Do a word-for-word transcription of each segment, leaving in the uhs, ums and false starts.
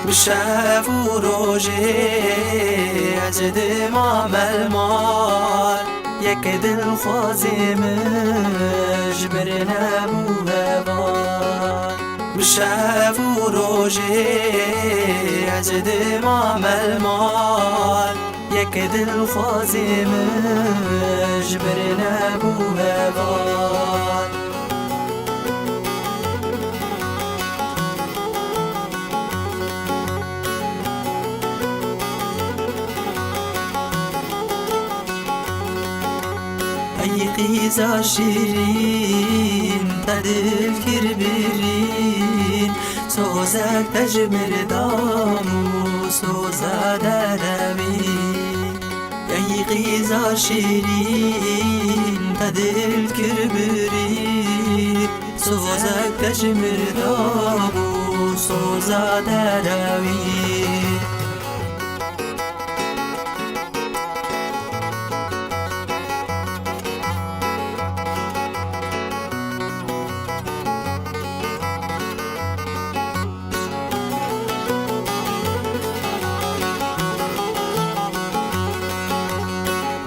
Bi şev û rojê ez dimam el mal, yek dilxwazê min ji mir nebû heval. Bi şev û rojê ez dimam el mal, yek dilxwazê min ji mir nebû heval. Ey qîza şîrîn, te dil kir birîn, sozek te ji mir dam û soza derewî. Ey qîza şîrîn, te dil kir birîn, sozek te ji mir dam û soza derewî.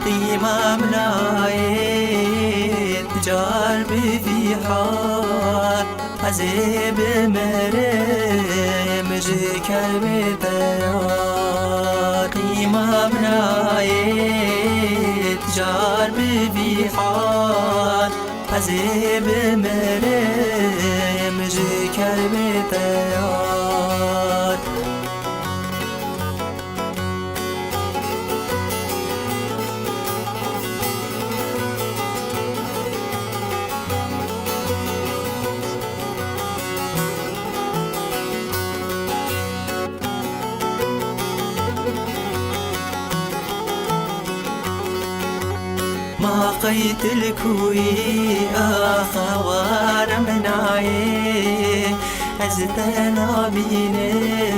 Qîma min nayê tu car bi vî hal, ez ê bimirim ji kerbê te ya. Qîma min nayê tu car bi vî hal, ez ê bimirim ji kerbê te ya. Ma qey tu li ku yî, axa ware min nayê, ez te nabînim,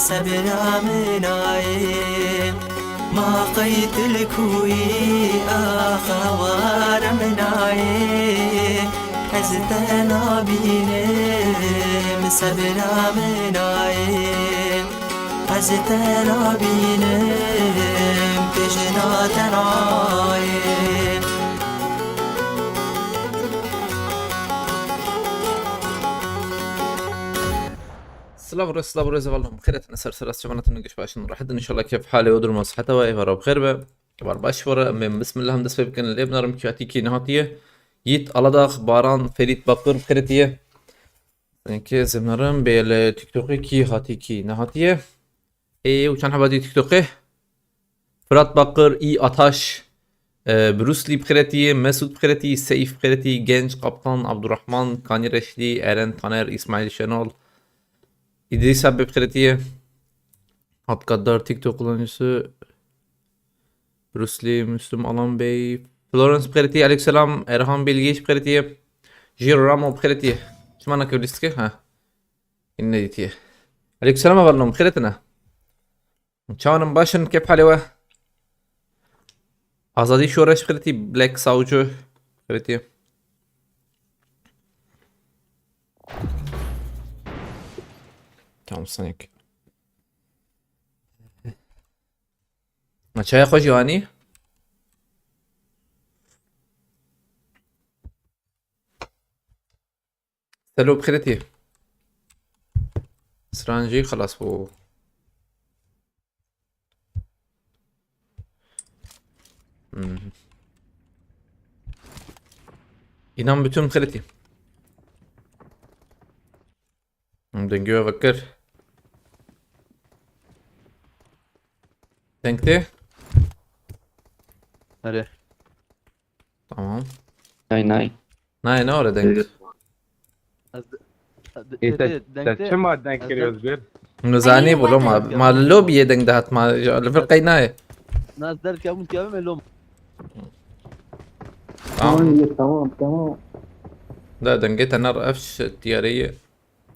sebra min nayê. Ma qey tu li ku yî, axa ware min nayê, ez te nabînim, sebra min nayê. Ez te nabînim, tu jina te nayê. Silav re, silav re, zevalım. Xêret ne ser seras çevanatın güç başın rahat. İnşallah keyf hali odur masahata ve evara bixêr be. Var baş vara. Em bismillah em dest pê bikin. Lê binarim ki hatî ki nehatiye. Yiğit Aladağ, Baran, Ferit Bakır, xêretiye. Senkê zimnarim bê li TikTokê kî hatî kî nehatiye. Ê û çend heba dî TikTokê? Fırat Bakır, İ Ataş, e, Bruce Lee bixêretî, Mesut bixêretî, Seyf bixêretî, Genç Kaptan, Abdurrahman, Kani Reşli, Eren Taner, İsmail Şenol, İdris abi bixêretî. Hat Gaddar TikTok kullanıcısı. Bruce Lee, Müslüm Alan Bey, Florence bixêretî, aleykümselam, Erhan Bilgiç bixêretî, Jiro Ramo bixêretî. Çima nake listike? Ha. Yine dîtiye. Aleykümselam, Avarlom, bixêretine. Çawanım başın, kep hale we. Azadî Şoreş bixêretî, Black Savcı bixêretî. Tamam, sanik. Ma çaya xwe jî anî? Selo bixêretî. Sran jî xelas bû. Hmm. Înan bütün bixêretî. Dengê we vekir. Deng tê? Erê. Tamam. Nay, nay. Nay, ne öyle deng? Ez de-, ez de-, Ê, te, tê-, deng te tê. Çima deng Ez kirî de-, Özgür? Nizanî Ay, bû lo ma, ay, ma li lobiyê deng dihat ma, li vir qey nayê. Naz der kevin kevin me lom. Tamam. Tamam, tamam. Da dengê te ner ev şi-, diyareyê.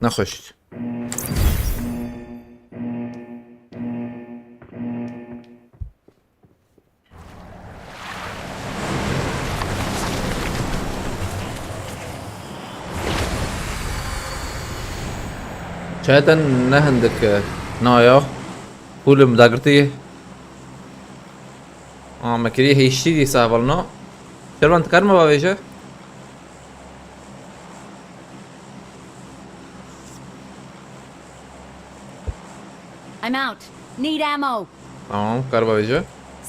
Nexweş. Çaya te ne hindik, e, na ya. Pûlim dagirtî. Aa, me kirî heyştî dîsa hevalno. Şervan, tu kar me bavêje? I'm out. Need ammo. Tamam, kar bavêje.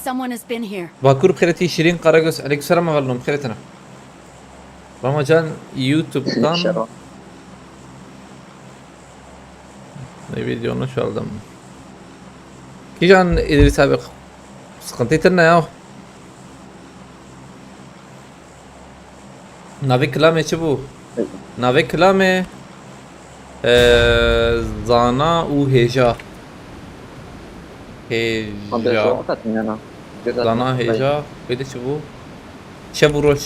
Someone has been here. Bakur bi xêretî Şirîn Karagöz. Aleykümselam hevalno, bi xêretine. Ramacan YouTube'dan. Şervan. Ne videonu çaldım. Kijan İdris abi, sıkıntı tırna ya. Navê kilamê çi bû? Evet. Navê kilamê, e, zana û hêja. Hêja. Ha, hêja. Zana hêja. Wê de çi bû? Şev û roj.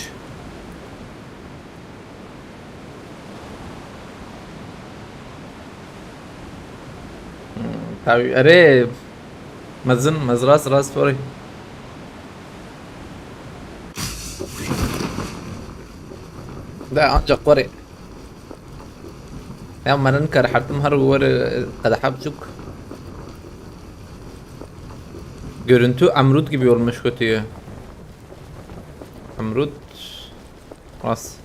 Hmm, tabii, erê, mezin, mez rast, rast, sorry. Da ancak var ya. Ya, menen kar hartım har var, e, qedeha buçuk. Görüntü Amrut gibi olmuş kötü ya. Amrut. Rast.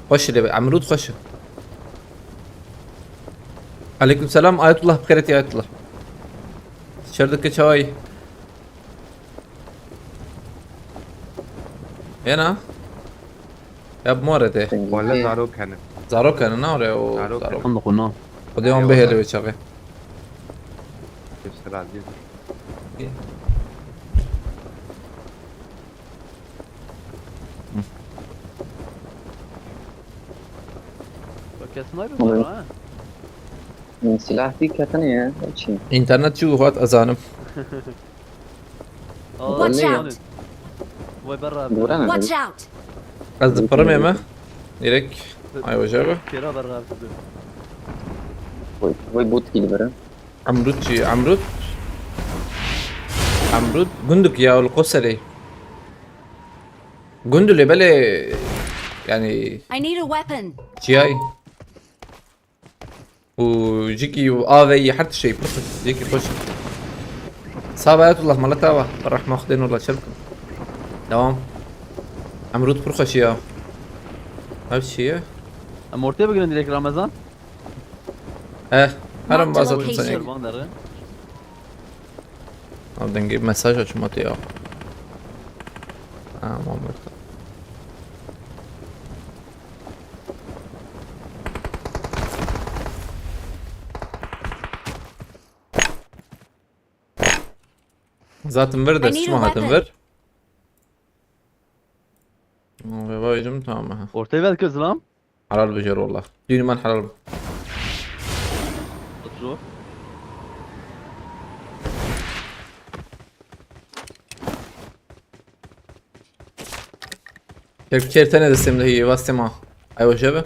Xweş e lê, Emrûd xweş e. Aleyküm selam, Ayetullah, bi xêretî Ayetullah. Çerdike çawayî. Êna? Ya bi more tê. Wele zarok hene. Zarok hene, na re o zarok. Zarok. Xwedê wan bihêle wê çaxê. Göster abi. Kes naybe ha. Min silah dî ketine ya, çi? Înternet çû hat ezanim. Aa, Watch out! Vay berra. Dûre ne? Watch out! Ez dipirim ême. Direkt. Ay, hoca be. Kêra berra. Vay, vay bot gibi bere. Emrut çi? Emrut? Emrut? Gunduk ya, li Qoserê. Gundulê belê, yani. I need a weapon. Çiyay. Û cikî û aveyî her tiştê pir xweş, cikî xweş. Sağ ol Ayetullah, mala te ava. Rehma Xwedê nola çer bikim. Devam. Emrût pir xweş ya. Ev çi ye? Em ortaya bigirin direkt Ramazan. Eh, her em baza tu senê. Van dere. Ev dengê mesaj açma te ya. Ha, Muhammed. Zaten vir de çima hatin vir? Ve vay canım, tamam ha. Ortaya ver kızlam. Helal be Jero, wallah. Düğünü ben helal be. Otur. Tek bir kere tane de semde iyi, bastım ha. Ay, hoca be.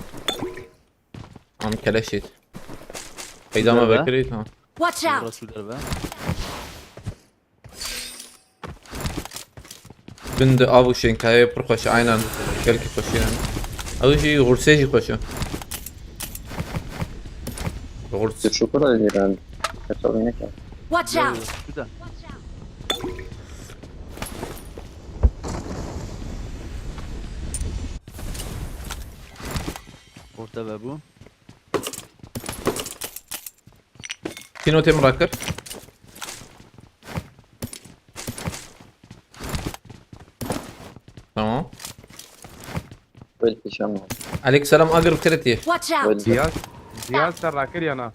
Am keleşit. Peydama bekirî, tamam. Watch out! Burası bir derbe. Bin de av û şênkayê pir xweş e, aynen. Gelkî xweş e yani. Ew jî xursê jî xweş e. Xurs. Şükür ederim. Kaçalı ne ki? Watch out! Şurada. Orta ve bu. Kî notê min rakir? Tamam. Böyle bir şey ama. Aleykümselam, agir bi xêretî. Watch out! Böyle. Cihaz, cihaz te rakir ya na?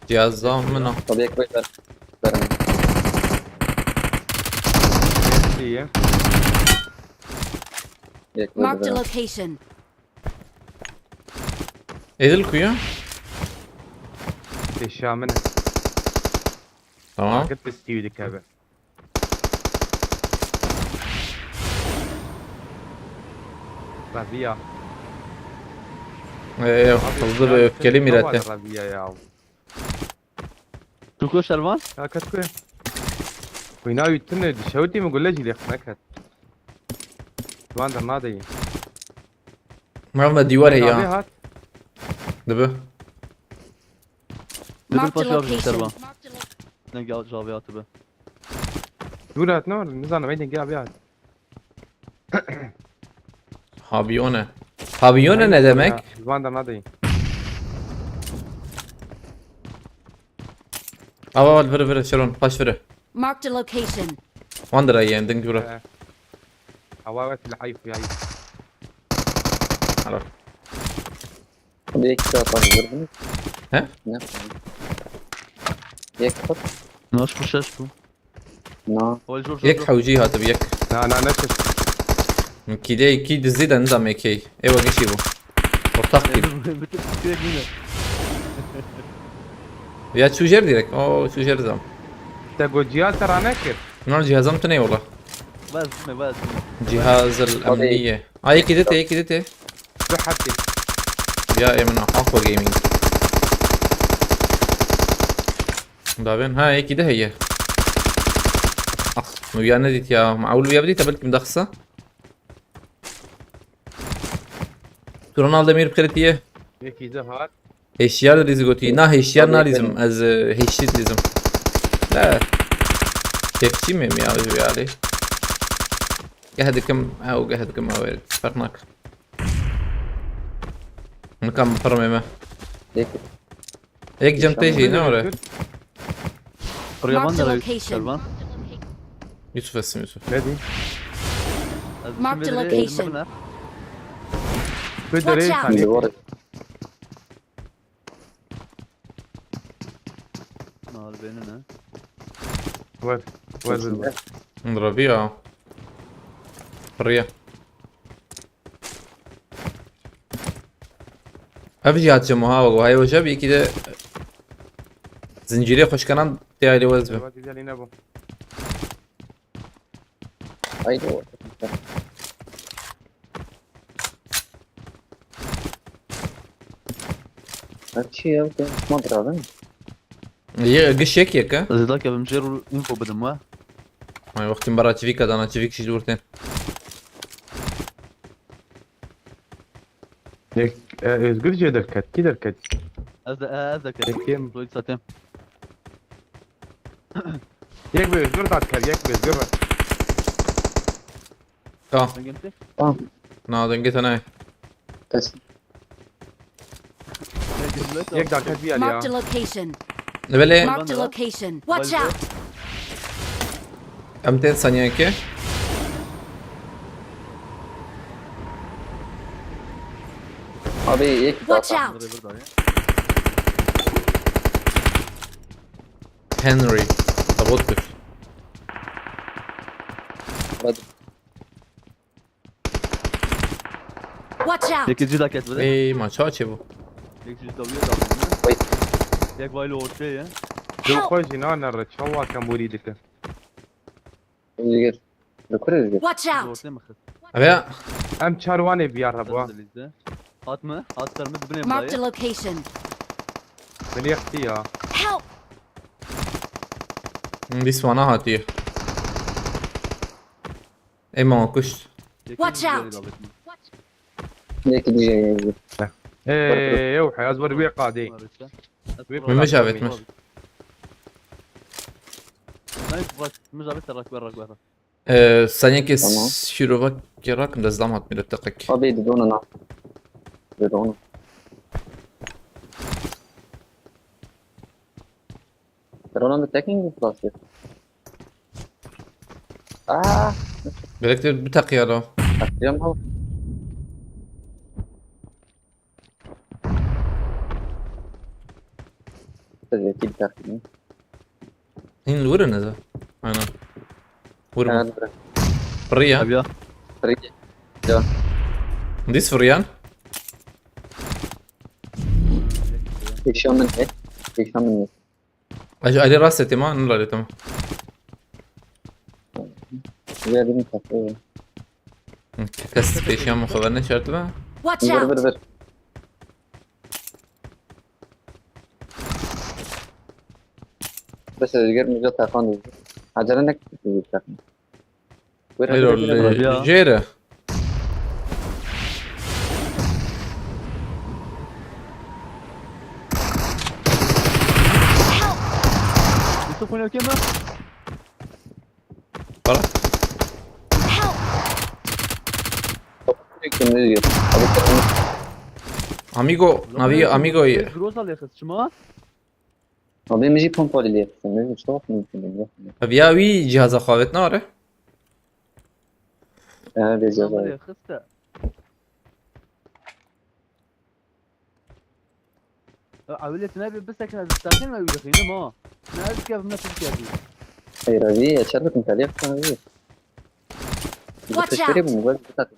Cihaz da min a. Tabii ekmek ver. Ver. İyi. Ekmek ver. Marked a location. Edil kuyu. Eşya min e. Tamam. Market pis gibi dikkat be. Rabia. Ee, abi, hızlı ve öfkeli millete. Rabia ya. Tu koş Ervan? Ya ket ku. Wîna wî tune dişewitî min gule jî lêq neket. Wan dernadeyî. Merhaba, dîwar heye. Abi hat. Dibi. Marked a location. Dengê cavê hatibe. Dûr hat ne var? Nizanim, ey dengê abi hat. Habiyone. Habiyone ne demek? Van da nadeyim. Ava, ava, vire, vire, Şeron, paş vire. Marked a location. Van da yen, ding vire. Ee, Ava evet, la ayıp ya, ayıp. Alo. Bir iki saat var, gördünüz. He? Ne? Yek kapat. Naş bu şaş bu. Na. Yek hewcî hatibi yek. Na, na, ne ses? Min kî de kî dizî de nizam ekey. Ewa gişî bû. Ortak kî. Bütün sürekli yine. Ya çû jêr direkt. O çû jêr zam. Te got cihaz te ranekir. Bunlar cihazım tune yola. Vazme, vazme. Cihaz el emniye. Ay, yekî dite, yekî dite. Bi hepkê. Ya, ê min a, Aqua Gaming. Davên, ha, yekî de heye. Ah, min ya nedît ya. Ma ewil ya bidîte, belkî min daxisa. Tu Ronaldo Emir bikiritiye. Yekî de hat. Hêşiyar dilîzî gotî. Na, hêşiyar nalîzim. Ez, e, hêşî dilîzim. La. Kepçî mêm ya ji alî. Geh dikim, ew geh dikim, ew ê ferq nake. Nikam bifirimê me. Yek. Yek cem te jî ne ore? Marked a location. Yusuf esim Yusuf. Ne diyeyim? Marked a location. Watch out. Nar beni ne? Var. Var, var, var. Rabia. Priye. Ev jî hatiye muha, wego hayê weje bi yekî de zincîrê xweşkanan tê ayrê wez bi. Haydi. Her çi ya, te ma diravin. Ye, giş yek yek ha? Ez ê dakevim jêr û info bidim we. Ay, wextî bera çivîka dana, çivîk jî dûr tên. Yek, e, Özgür jê derket, kî derket? Ez de, e, ez de ket. Kim? Floyd satayım. Yek bi Özgür dat ker, yek bi Özgür ver. Tamam. Sen geldi? Tamam. Na, denge tane. Kes. Yek dakika bir yer ya. Marked a location. Belê. Marked a location. Watch out. Em tên saniyeke. Abi, yek dakika. Watch out. Henry. Tabot kir. Hadi. Watch out! Yekê cî daket bide. Ey, ma ça çê bû? Yek cî dawiye da. Wait. Yek vaylo ortaya ya. Help! Xwe jî nane re, çawa ke morî dike. Özgür. Li kur Özgür? Watch out! Ortaya mı xist? Eve. Em çar wanê biyar hebû. Hat mı? Hat ser mi dibine mi? Marked a location. Min yextî ya. Help! Dîs wana hatiye. Ê, ma kuşt. Watch out! Yekî dî jê yê. Ê, ew heyaz wer wê qadê. Wê Min mijavêt, qadê. Min. Min javêt, rak wer, rak wer. Ee, saniyekê Tamam. Şîrovakê rakim, dezdam hat mîrot teqek. Abi, didona na. Didona. Ronaldo taking mi plastik? Aa! Gerek de bir takıya lo. Atacağım ha. Tabii ki bir takım. Hîn li wir in ez e. Aynen. Wir bû. Ha, li vir. Firî ye. Tabii ya. Firî. Ya. Dîs firiyan. Pêşiya min e. Pêşiya min e. Aj, alî rast e, tema, nila lê tema. Ya, bir takım. Kes pêşiya min xeber neşartibe. Watch out! Vir, vir, vir. Bes ez gêrim uca teqan dizî. Acele nek dizî teqan. Wêre Hayır, wêre öyle wêre. Ya. Jêre. Te xwîna kêm e? Para. Help! Amigo, navî Amigo ye. Groza lê xist çima? Abi min jî pompalî lê xistin. Min çawa xwîna kêm e? Ev ya wî cîhaza xwe avêt nare. Ehe, vê ceza. Lê xiste. Ewilê tu nebê bisekine ez destexîn me wî dixînim ha. Ne ez dikevim ne tu dikevî. Ey Ravî, ya çer bikim, telê xistin Ravî. Watch Piştî out! Bûm, mobaîl bikate.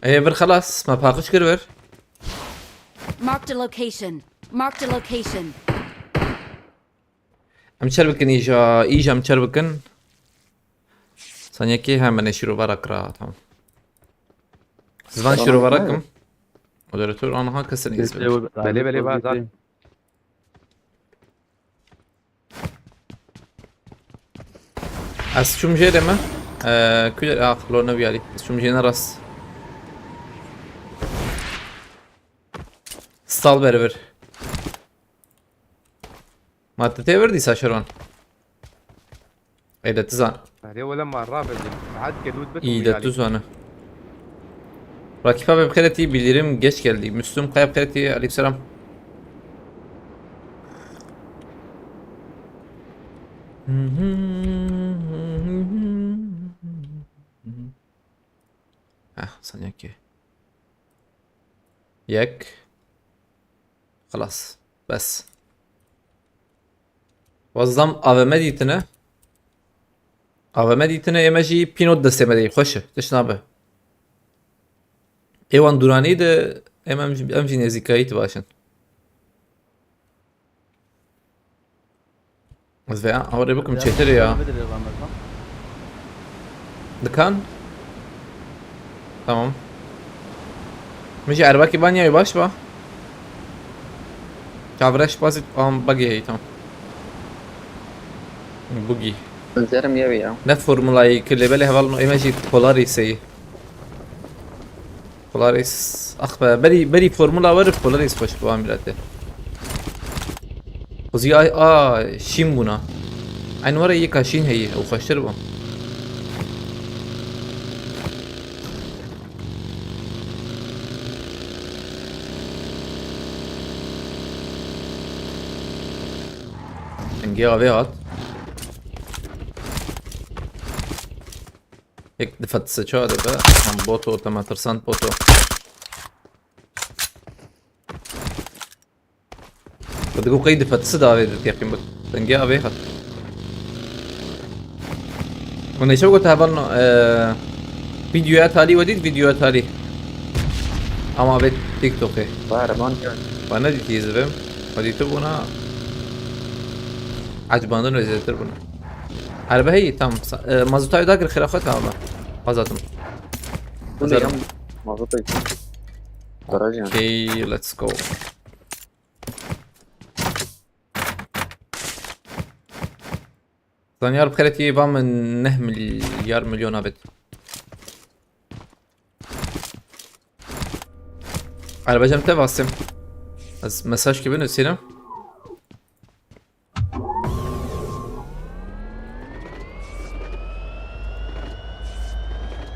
Ê vir xelas, me paqij kir vir. Marked a location. Marked a location. Em çer bikin îja, îja em çer bikin. Saniyekê hemen şîrovara kira, tamam. Zivan Tamam, şîrovara tamam. Kim. Moderatör anha kesin izin. Belê, belê, bazen. Ez çûm jê re me. Eee, kuyer, ah, lo ne biyari. Ez çûm jê ne rast. Stal beri vir. Ma tu tê vir dîsa Şerwan. Ey de tu zan. Erê wele ma rabe jî. Saet ke lût bit. İyi de tu zan. Rakip abi, bixêretî, bildirim geç geldi. Müslüm Kaya, bixêretî, aleykümselam. Heh, sanki. Yek. Xelas. Bes. Wazam A V M dîtine. A V M dîtine, ême jî pînot destê me de xweş e. Tişt nabe. Êwan dûranî de em, em, em jî nêzîkayî dibaşin. Ez vê awarê bikim çêtir ya. Dikan? Tamam. Min jî erbakî ban yayê baş ba. Çavreş bazî am bagê heyî tamam. Bugî. Zerim yewi ya. Ne formulayî ki lê belê hevalno ême jî Polaris'e yî. Polaris. Ax be, berî, berî formula were Polaris xweş bi wan miletê. Xwezî ay a şîn bûna. Eyn were yeka şîn heyî, ew xweştir bû. Engê avê hat. Yek difetise ça dibe. Em boto, te me tirsand boto. Te digo qey difetise davê de teqîm bik. Dengê avê hat. Hûn neşe got hevalno, e, videoya talî we dît, videoya talî. Ama avê TikTokê. Var man. Bana dîtî zivim. Xwedî tu bûna. Ecibandin ve zêdetir bûna. Erbe heyî tam. Sa- e, mazotayı da kir xira xwe tamam. Azatim. Bu ne yan? Mazot da. Garajı yani. Okay, let's go. Zanyar bixêretî va min neh milyar milyon abet. Erbejem te vasim. Ez mesaj gibi nusînim.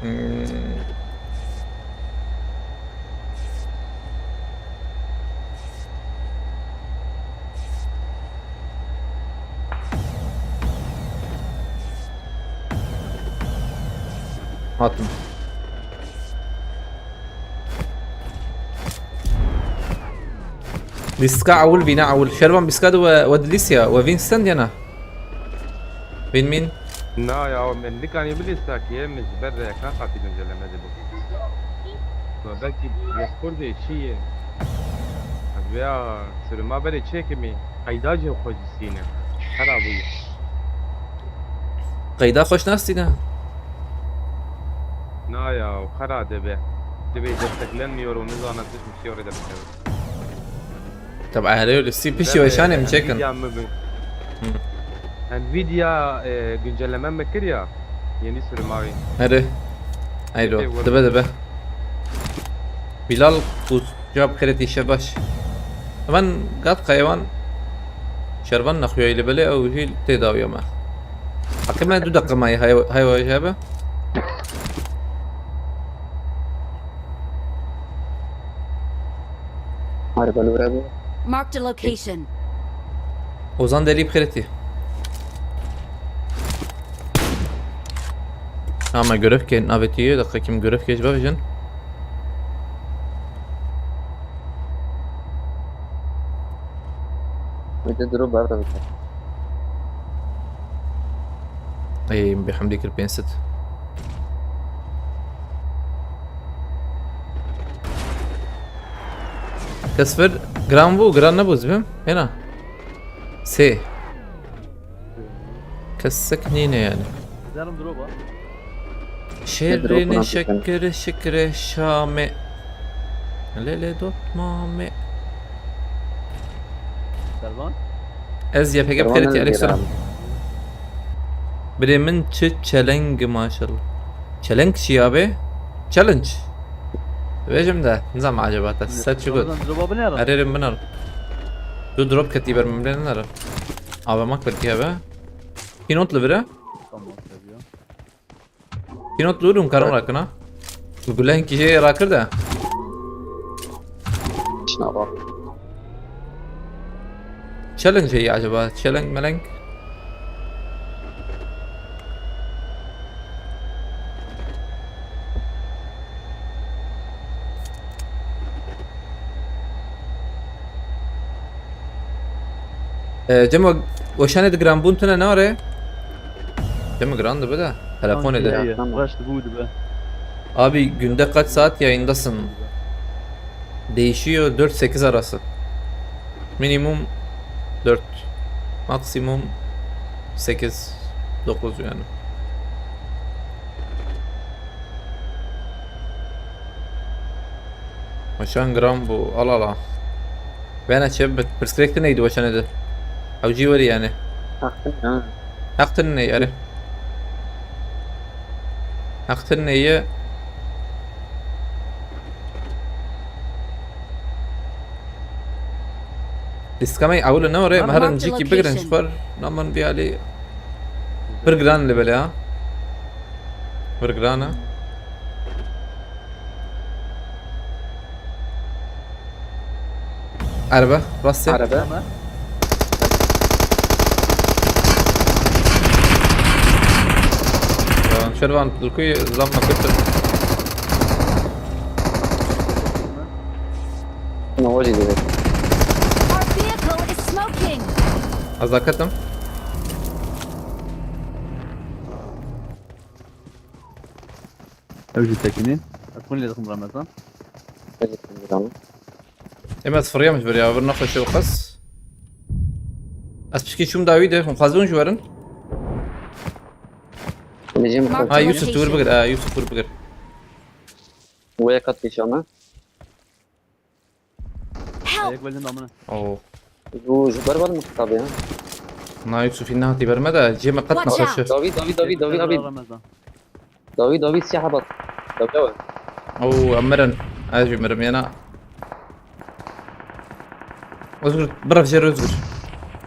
Hmm. Hatim. Lîstika ewil vîna ewil. Şervan lîstika de we, we dilîsiya. We vîn stand yana. Vîn mîn. Na ya, min likanî bilî stakiye, min ji ber reka qatî binceleme de bû. We belkî yek kurdê çi ye? Ez veya sirma berê çêkimî, qeyda jî xwe jî sîne. Xera bûye. Qeyda xweş nastîne. Na ya, xera dibe. Dibê desteklenmiyor û nizane tişt bir şey oraya da bikeve. Tabi, erê, öyle si pişi weşanê min çekin. Nvidia mi bin. Nvidia, e, güncelleme mi kir ya. Yeni sürüm abi. Erê. Eylo. Dibe, dibe. Bilal, tu cevap kredi işe baş. Hemen gat hayvan. Şervan nexuyayî li belê ew jî tê dawiya me. Heqê me du deqe mayî hay hay hebe. Harika lûre bû. Marked a location. Ozan Delî bi xêretî. Ama görev ke navê tu yê, deqekim görev ke ji bavêjin. Bir de drop berda bike. Ey, bi hemdî kir pênc sed. Kesfir giran bû, giran nebû zibim. Hena. Sê. Kesek nîne yani. Zalim drop ha. Şêrînê şekirê şikirê şamê. Lê lê dotmamê. Selvan? Ez Y P G Selvan bixêrê ez aleyküm selam. Birê min çi çeleng maşallah. Çeleng çi ya be? Challenge. Vêjim de. Nizam acaba te. Ser çi got? Selvan, droba binêre. Erê binal. Du drop ketî ber min bile nere. Ava mak belkî hebe. Kî not li vir e? Tamam, tabii ya. Kî not li vir hûn karin rakina. Bi gulehinkî jê rakir de. Şuna bak. Challenge heye acaba? Challenge meleng? Ee, Cemo, weşanê di giranbûn tune nare? Cemo, giran dibe de. Telefonê de. Tamam. Rush bu dibe. Abi, günde kaç saat yayındasın? Değişiyor, dört sekiz arası. Minimum dört. Maksimum sekiz, dokuz yani. Weşan giran bû, al ala. Bena çi, bi pirsgirêk tune yî di weşanê de. Ew cî werî yani. Heq tune, ha. Heq tune ney, erê. Heq tune ye. Lîstika me ewil ne were, me herin cîkî bigirin ji xwe, naman vî alî. Pir giran li belê ha. Pir giran e. Erebe, rastê. Erebe. Ya, Şervan, Zulku'yu zam nakıttır. Ne oldu dedi? Our vehicle is smoking. Azakatim. Ew jî tekinî. Ez xwîn lê dixim Remezan. Em ez firiyam ji beriya, bir nexweşe û qas. Ez pişkî çûm dawî de, hûn xwazin ji werin. Lecim Ha, Yusuf, tu wir bigir, ha, Yusuf, wir bigir. Wê qet pêşa me. Help! Yek belin damına. Oo. Ju, ju ber ber muhtabi ha. Na Yusuf, inna hatî berme de, cê me qet Watch out! Nexweşe. Dawî, dawî, dawî, dawî, dawî. Remezan. Dawî, dawî, siyah hat. Dawî, dawî. Oo, em mirin. Ez jî mirim yena. Özgür, bırak jêr Özgür.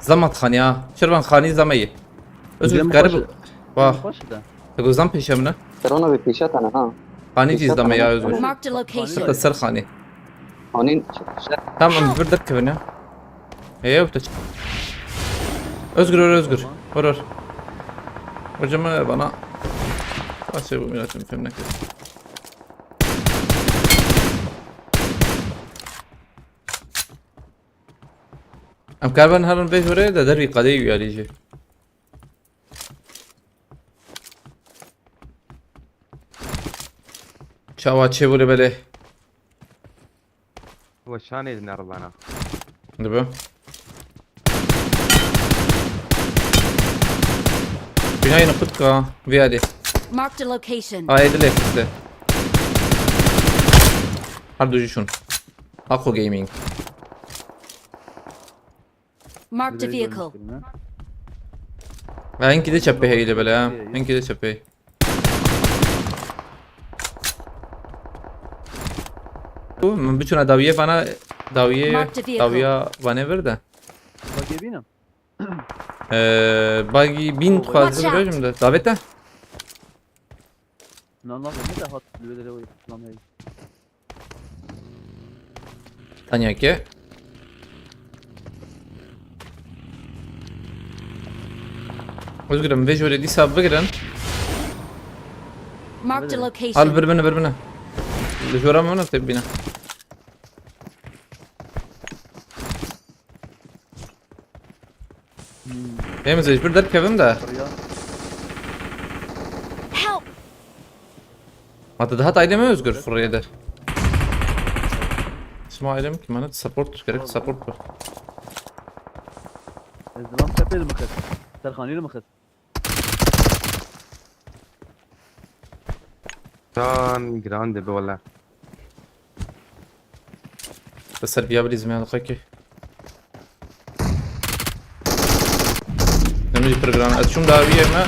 Zemat xanî ha. Şirvan xanî zemeyê. Özgür, garip. Wah. Te gozdan pêşe min e. Serona bir pêşe tane ha. Xanî jî zame ya Özgür. Marked a location. Te ser xanî. Xanî. Tamam, bir derkevin ya. Heye, bu da çık. Özgür, or, Özgür. Or, or. Hocam, e, bana. Aç bu milletin filmine kır. Em karben herin vê hore de dervî qadê û yarî jî. Çawa çêbû li belê? Weşanê di neribana. Dibe. Binayê nixutka vê alî. Marked a location. Ayê dilê xiste. Her du jî şûn. Aqu Gaming. Marked a vehicle. Ha, hinkî de çepê heyî li belê ha. Hinkî de çepê. Min biçûna dawiyê vana, dawiyê, Marked a vehicle. Dawiya vanê vir de. Bak, bînim. Ee, bagi bin. Watch out. Dixwazim de. Davete? Na, na, ne de hat, li wê derê wê, lan hey. Tanya ke. Özgürüm, vê jorê dîsa bigirin. Marked a location. Al, birbirine, birbirine. Li jora min tê bîne. Em ez ji bir derkevim de. Help! Ma tu dihat aileme Özgür fırrıya de. Sima ailem ki, bana support gerek, support bu. Ez dilam çepê li min xist. Serxanî li min xist. Tan giran dibe wele. Bi ser viya bilîzim ya, diqekî. Demir program. Ez çûm dawiyê me.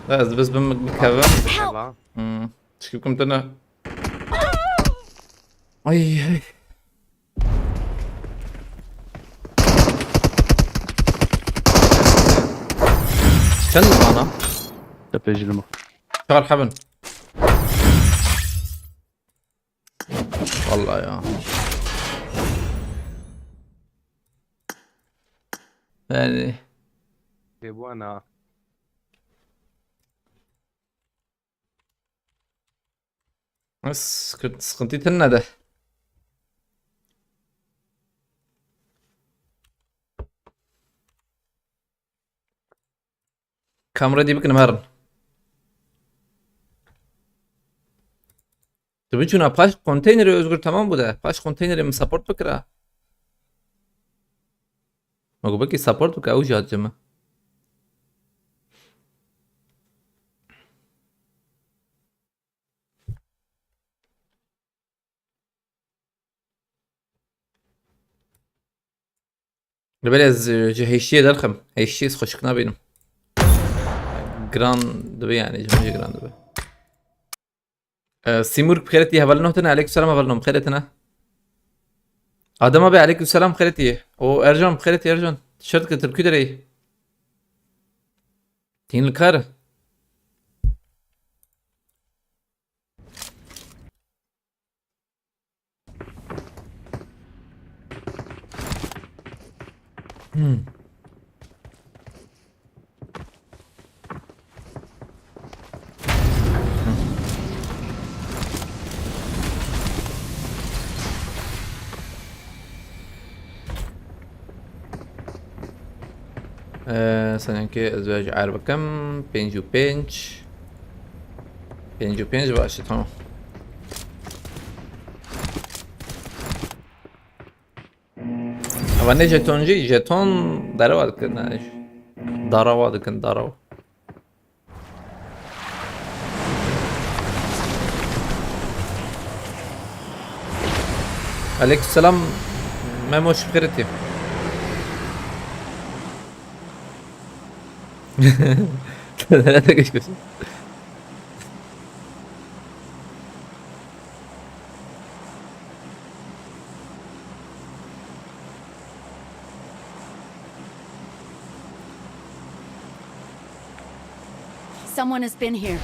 Da ez biz bim bikevim. Help! Hmm. Çikim tene. Ay, ay. Çend mana? Tepecili mi? Çar hebin. Vallahi ya. Yani. Dê bu ana. Sıkıntı, sıkıntı tınne de. Kamera diye bakın herin. Tu biçûna paş konteyneri Özgür, tamam bu da. Paş konteyneri mi support bikira? Ma got belkî support bike, ew jî hat cem. Li ber ez, e, ji hêşiyê derxim. Hêşiyê ez xweşik nabînim. Giran dibe yani, ji min jî giran dibe. E, Simurg bi xêretî, hevalino tine, aleyküm selam hevalino, bi xêretine. Adem abi, aleyküm selam, bi xêretî. O Ercan, bi xêretî Ercan. Tişört getir, ku dereyî? Tîn li kar. Hmm. Ee, seninki ez vê ji er bikim. Pêncî û pênc. Pêncî û pênc baş e, tamam. Ama ne jeton jî, jeton derewa dikin, yani. Darawa dikin, darawa. Aleykümselam Memo, şükür eteyim. Nerede geçiyorsun? Someone has been here.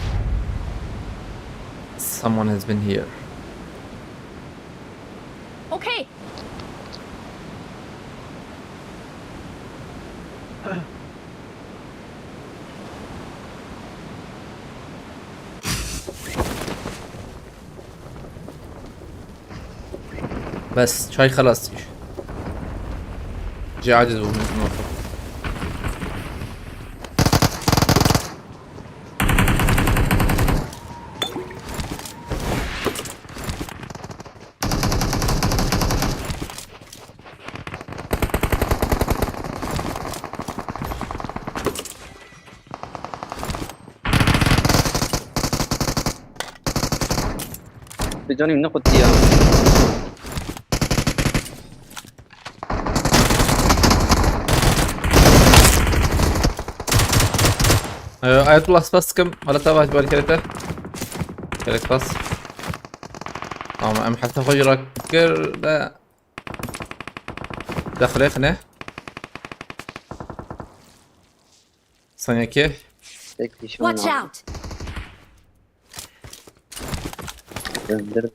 Someone has been here. Okay. بس، çay xelas. Jî aciz bûm. Bi canî min nexwitiye. Ee, Ayetullah, spas dikim. Wela te baş bar kerete. Gelek spas. Ama em heta xwe jî rakir de. Daxilê xine. Sanki. Tek kişi mi Watch lazım? Out! Döndür.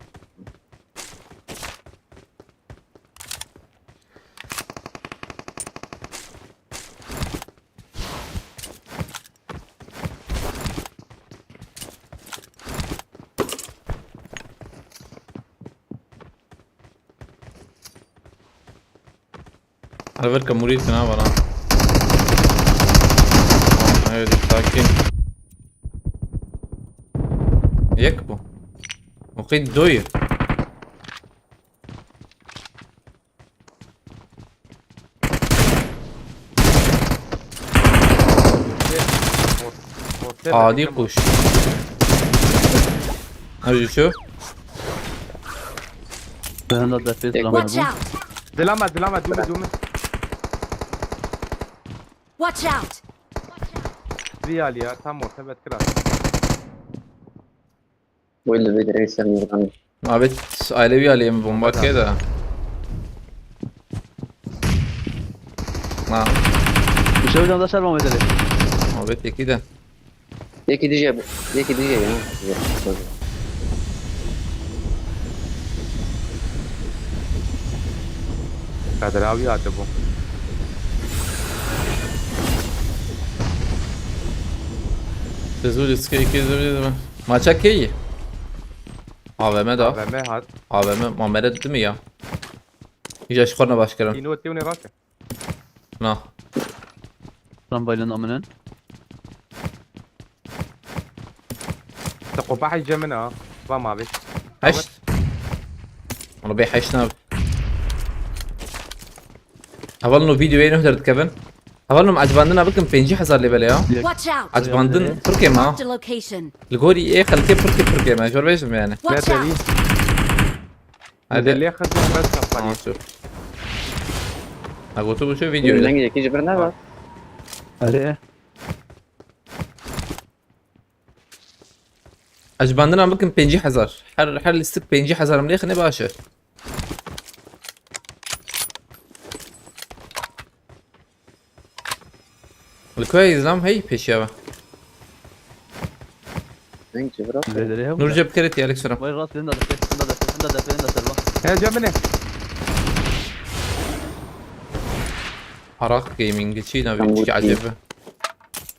Alberka murî tine bana. Evet, sakin. Yek bu. O qeyd doyu. Adî kuş. Hadi şu. Ben de defes Watch zamanı. Out! Dilama, dilama, dûme, dûme. Watch out! Vî alî ya, tam orta bet kira. Wê li vê derê ser mêrdan. Abi ailevi aleyim bomba kê de. Ha, Bir şey hocam da şerban bedeli. muhabbet yekî de. Yekî dije, yekî dije ya. Kadir abi hate bu. Zû riske iki zû. Maça kê yî? A V M da. A V M hat. A V M mamere dimi ya. Îja ji xwe ne baş kirin. Îno tê û ne rake. Na. Lan bayılın amının. Te qopa heyce min ha. Va mavi. Heşt. Onu bê heşt nav. Hevalno videoya nuh derdikevin. Hevalno ecibandina bikin pêncî hezar lê bele ya. Watch out! Ecibandin pirkê ma. Marked a location. Li gorî ê xelkê pirkê pirkê me. Jor bêjim yani. Watch Ne out! derî? Hadi. Delê xizim bes kapalî. Tamam, şu. Ha, gotu bu şu videoyu. Dengê yekî ji bir ne var? Hadi. Ecibandina bikin pêncî hezar. Her, her lîstik pêncî hezar em lêxine baş e. Li ku ye Îslam hey pêşiya ve. Deng ji bir. Bedeli yok. Nurce bi kerê tî, aleyküm selam. Vay rast, ben de defes, ben de defes, ben de defes, ben de serba. He, cem bine. Arak Gaming çi ne Tamam, bir şey okey. acaba.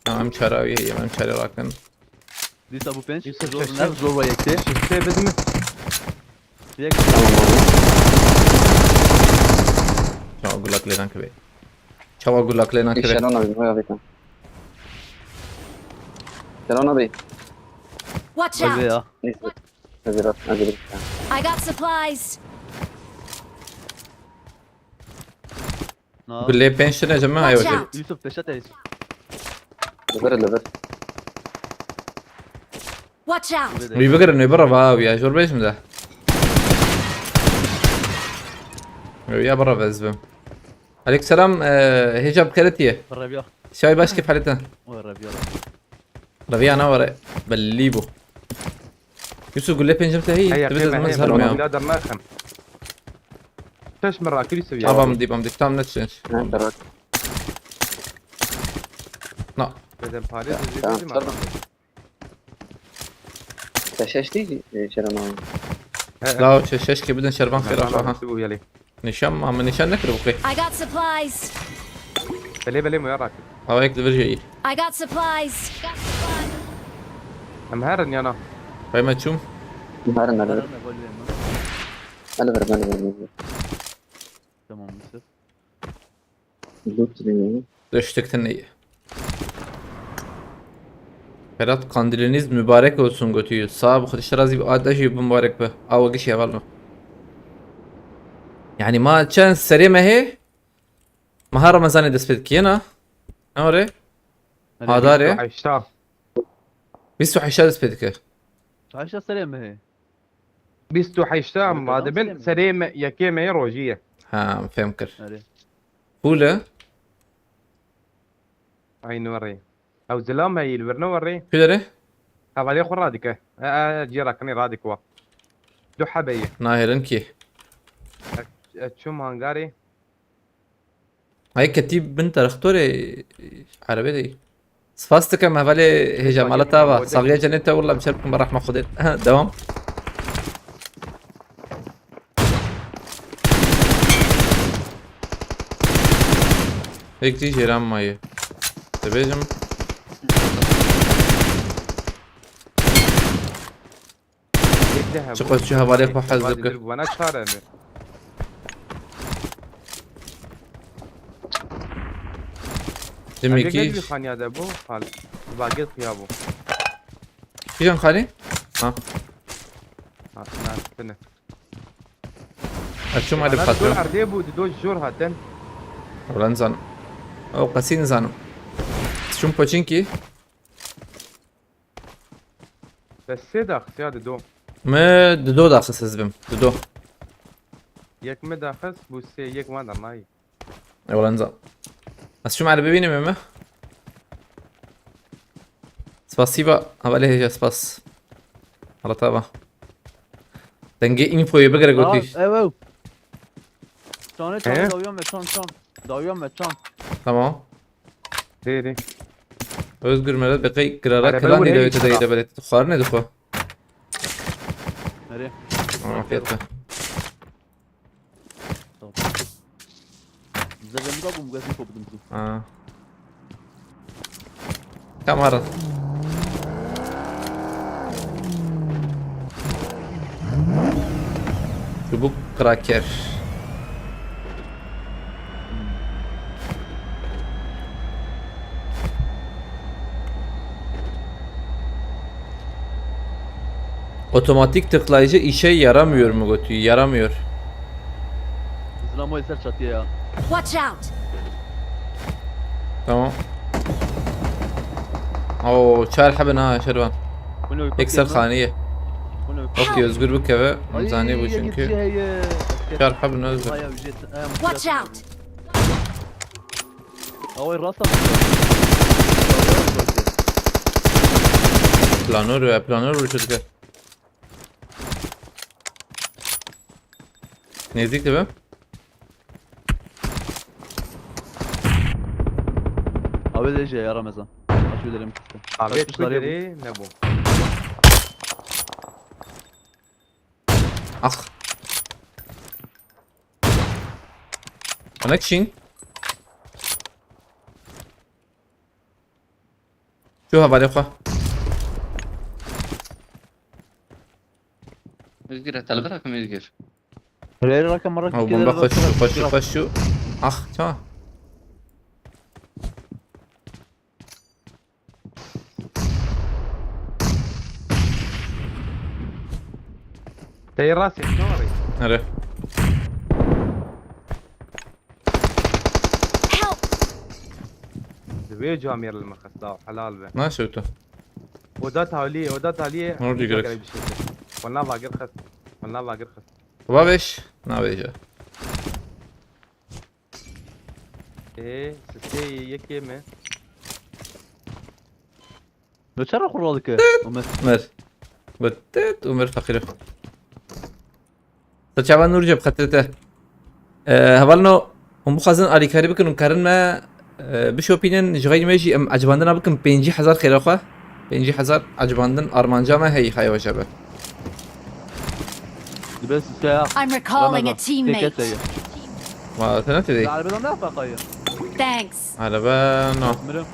Tamam çara ye, tamam çara bakın. Dîsa bu penç, Yusuf, zor çek, ne, çek. Zor ve yekte. Şişte bizim. Yek. Tamam abi. Çawa gulak lêdan kibe. Çawa gulak lêdan kibe. Şeron abi, vay abi. Şeron abi. Watch Öyle out! ya. Neyse. Hazır at, hazır at. I got supplies! Na. Gulê pênc tane cem Watch aywa. out! Yusuf peşat eyiz. Lever, lever. Watch out! Wî bigirin, wî bira va ya, jor bêjim de. Wî ya bira vez bim. Aleyküm selam, e, hêja bi kerê tî ye. Rabia. Şay baş kêf halîtin. O Rabia. Rabia ne var? Belli bu. Yusuf gulê pêncem te hî. Hey, Dibi de yakayım, zimez hey, herim ya. Bila derme yakın. Taş mı rakı Yusuf ya? Tamam diyeyim, tamam diyeyim. Tamam ne için? Ha, bırak. Na. Beden pare. Tamam, tamam. Te şeş değil, e, Şeron abi. La şeş şeş kê bidin şervan xêr aha. Bu yali. Nîşan mı? Ama nîşan nekir bu kê. I got supplies! Bele bele mu ya rakı. Hava ek li vir jeyî. I got supplies! Em herin yana. Peyme çûm. Verin, verin. Verme gol verme. Verin, verin, verin. Tamam Yusuf. Loot dinleyin. Düştük tınıyı. Ferhat kandiliniz mübarek olsun götüyü. Sağ ol, Xwedê razî be, adaşî mübarek be. Awa gişî heval be. Yani ma çend serê mehê? Meha Remezanê dest pê dikî, na? Ne were? Hadarê. Heşta. Bîst û heşta dest pê dike. Çayşa serê mi? Bîst û heşta Tabii, ma dibin tamam. Serê me, yekê me rojî ye. Ha, fêm kir. Hadi. Pûle. Aynı warê. Ew zilam heyî li vir ne warê. Pûle re? Hevalê xwe radike. E, e, cî rakinê radikwa. Du hebe ye. Nahêrin kî. E, çûm hangarê. Ay ketî bin terextorê erebê de. Spas dikim hevalê hêja, mala te ava. Saxiya cenê te, willa bi şer bikim, bi rehma Xwedê. Devam. Yek jî jêran maye. Dibêjim. Yek de hebû. Çiqas çi hevalê xwe hez dike. Bana çar em ê. Demekî. Gelî xaniya de bû, xal. Bagir xiya bû. Kîjan xalî? Ha. Ha, na, tine. Açım hadi patron. Erdê bû, dido jor hatin. Ulan zan. O qasî nizanim. Şum poçinki. Bes sê daxis ya dido. Me dido daxis ez bim. Dido. Yek me daxis bû sê, yek van da nayî. E, ulan zan. Ez şum erbe bînim mi? Spasiba. Hevalê hêja spas. Hala tava. Dengê infoyê bigire gotî. Ew ew. Çanê çanê dawiyan ve çan çan. Dawiyan ve çan. Tamam. Rê rê. Özgür Meret be qey girara kilan ne dawete de yede belet. Xwarin ne dixwe. Nereye? Afiyet be. Tamam. Zerremiz al, bu gazini kopudum. Ha. Kamera. Çubuk kraker. Otomatik tıklayıcı işe yaramıyor mu götü? Yaramıyor. Zılamayı ser çatıya ya. Watch out! Tamam. Oo, çar hebe na Şervan. Yek ser xaniye. Okey, Özgür bikeve. Zanî bu çünkü. Çar hebe na Özgür. Watch out! Away rasta. Planör ve planör vuruşu dike. Nêzîk dibe. Abi de şey ya Ramazan. Aç öderim kıstı. Abi tu derê ne bu? Ah. Ana kişin. Şu havale xwe. Özgür, heta li vir rakim Özgür. Rê rakim, rakim. Ew bomba xweş, xweş, xweş. Ah, ça. Te yê rastê, ne warî? Nere? Help! Divê camêr li min xista, helal be. Naşewto. Oda taliyê, oda taliyê. Ne oldu gerek? Wala vagir xist. Wala vagir xist. Baba beş. Navêje. Ê, sisê yekê me. No çara xwe radike? Omer. Mer. Got tet, Omer feqîr. Te çavan Nûr ceb xetirte. Ee, hevalno, hûn bixwazin alîkarî bikin û karin me, ee, bişopînin, ji xeynî me jî em ecibandina bikin pêncî hezar xêra xwe. Pêncî hezar ecibandin armanca me hey, hay weşe be. Dibe siskeya. I'm recalling a teammate. Têkete ye. Ma, te ne tedê? Arabadan ne yapar kayı? Thanks. Araba no. Mirim.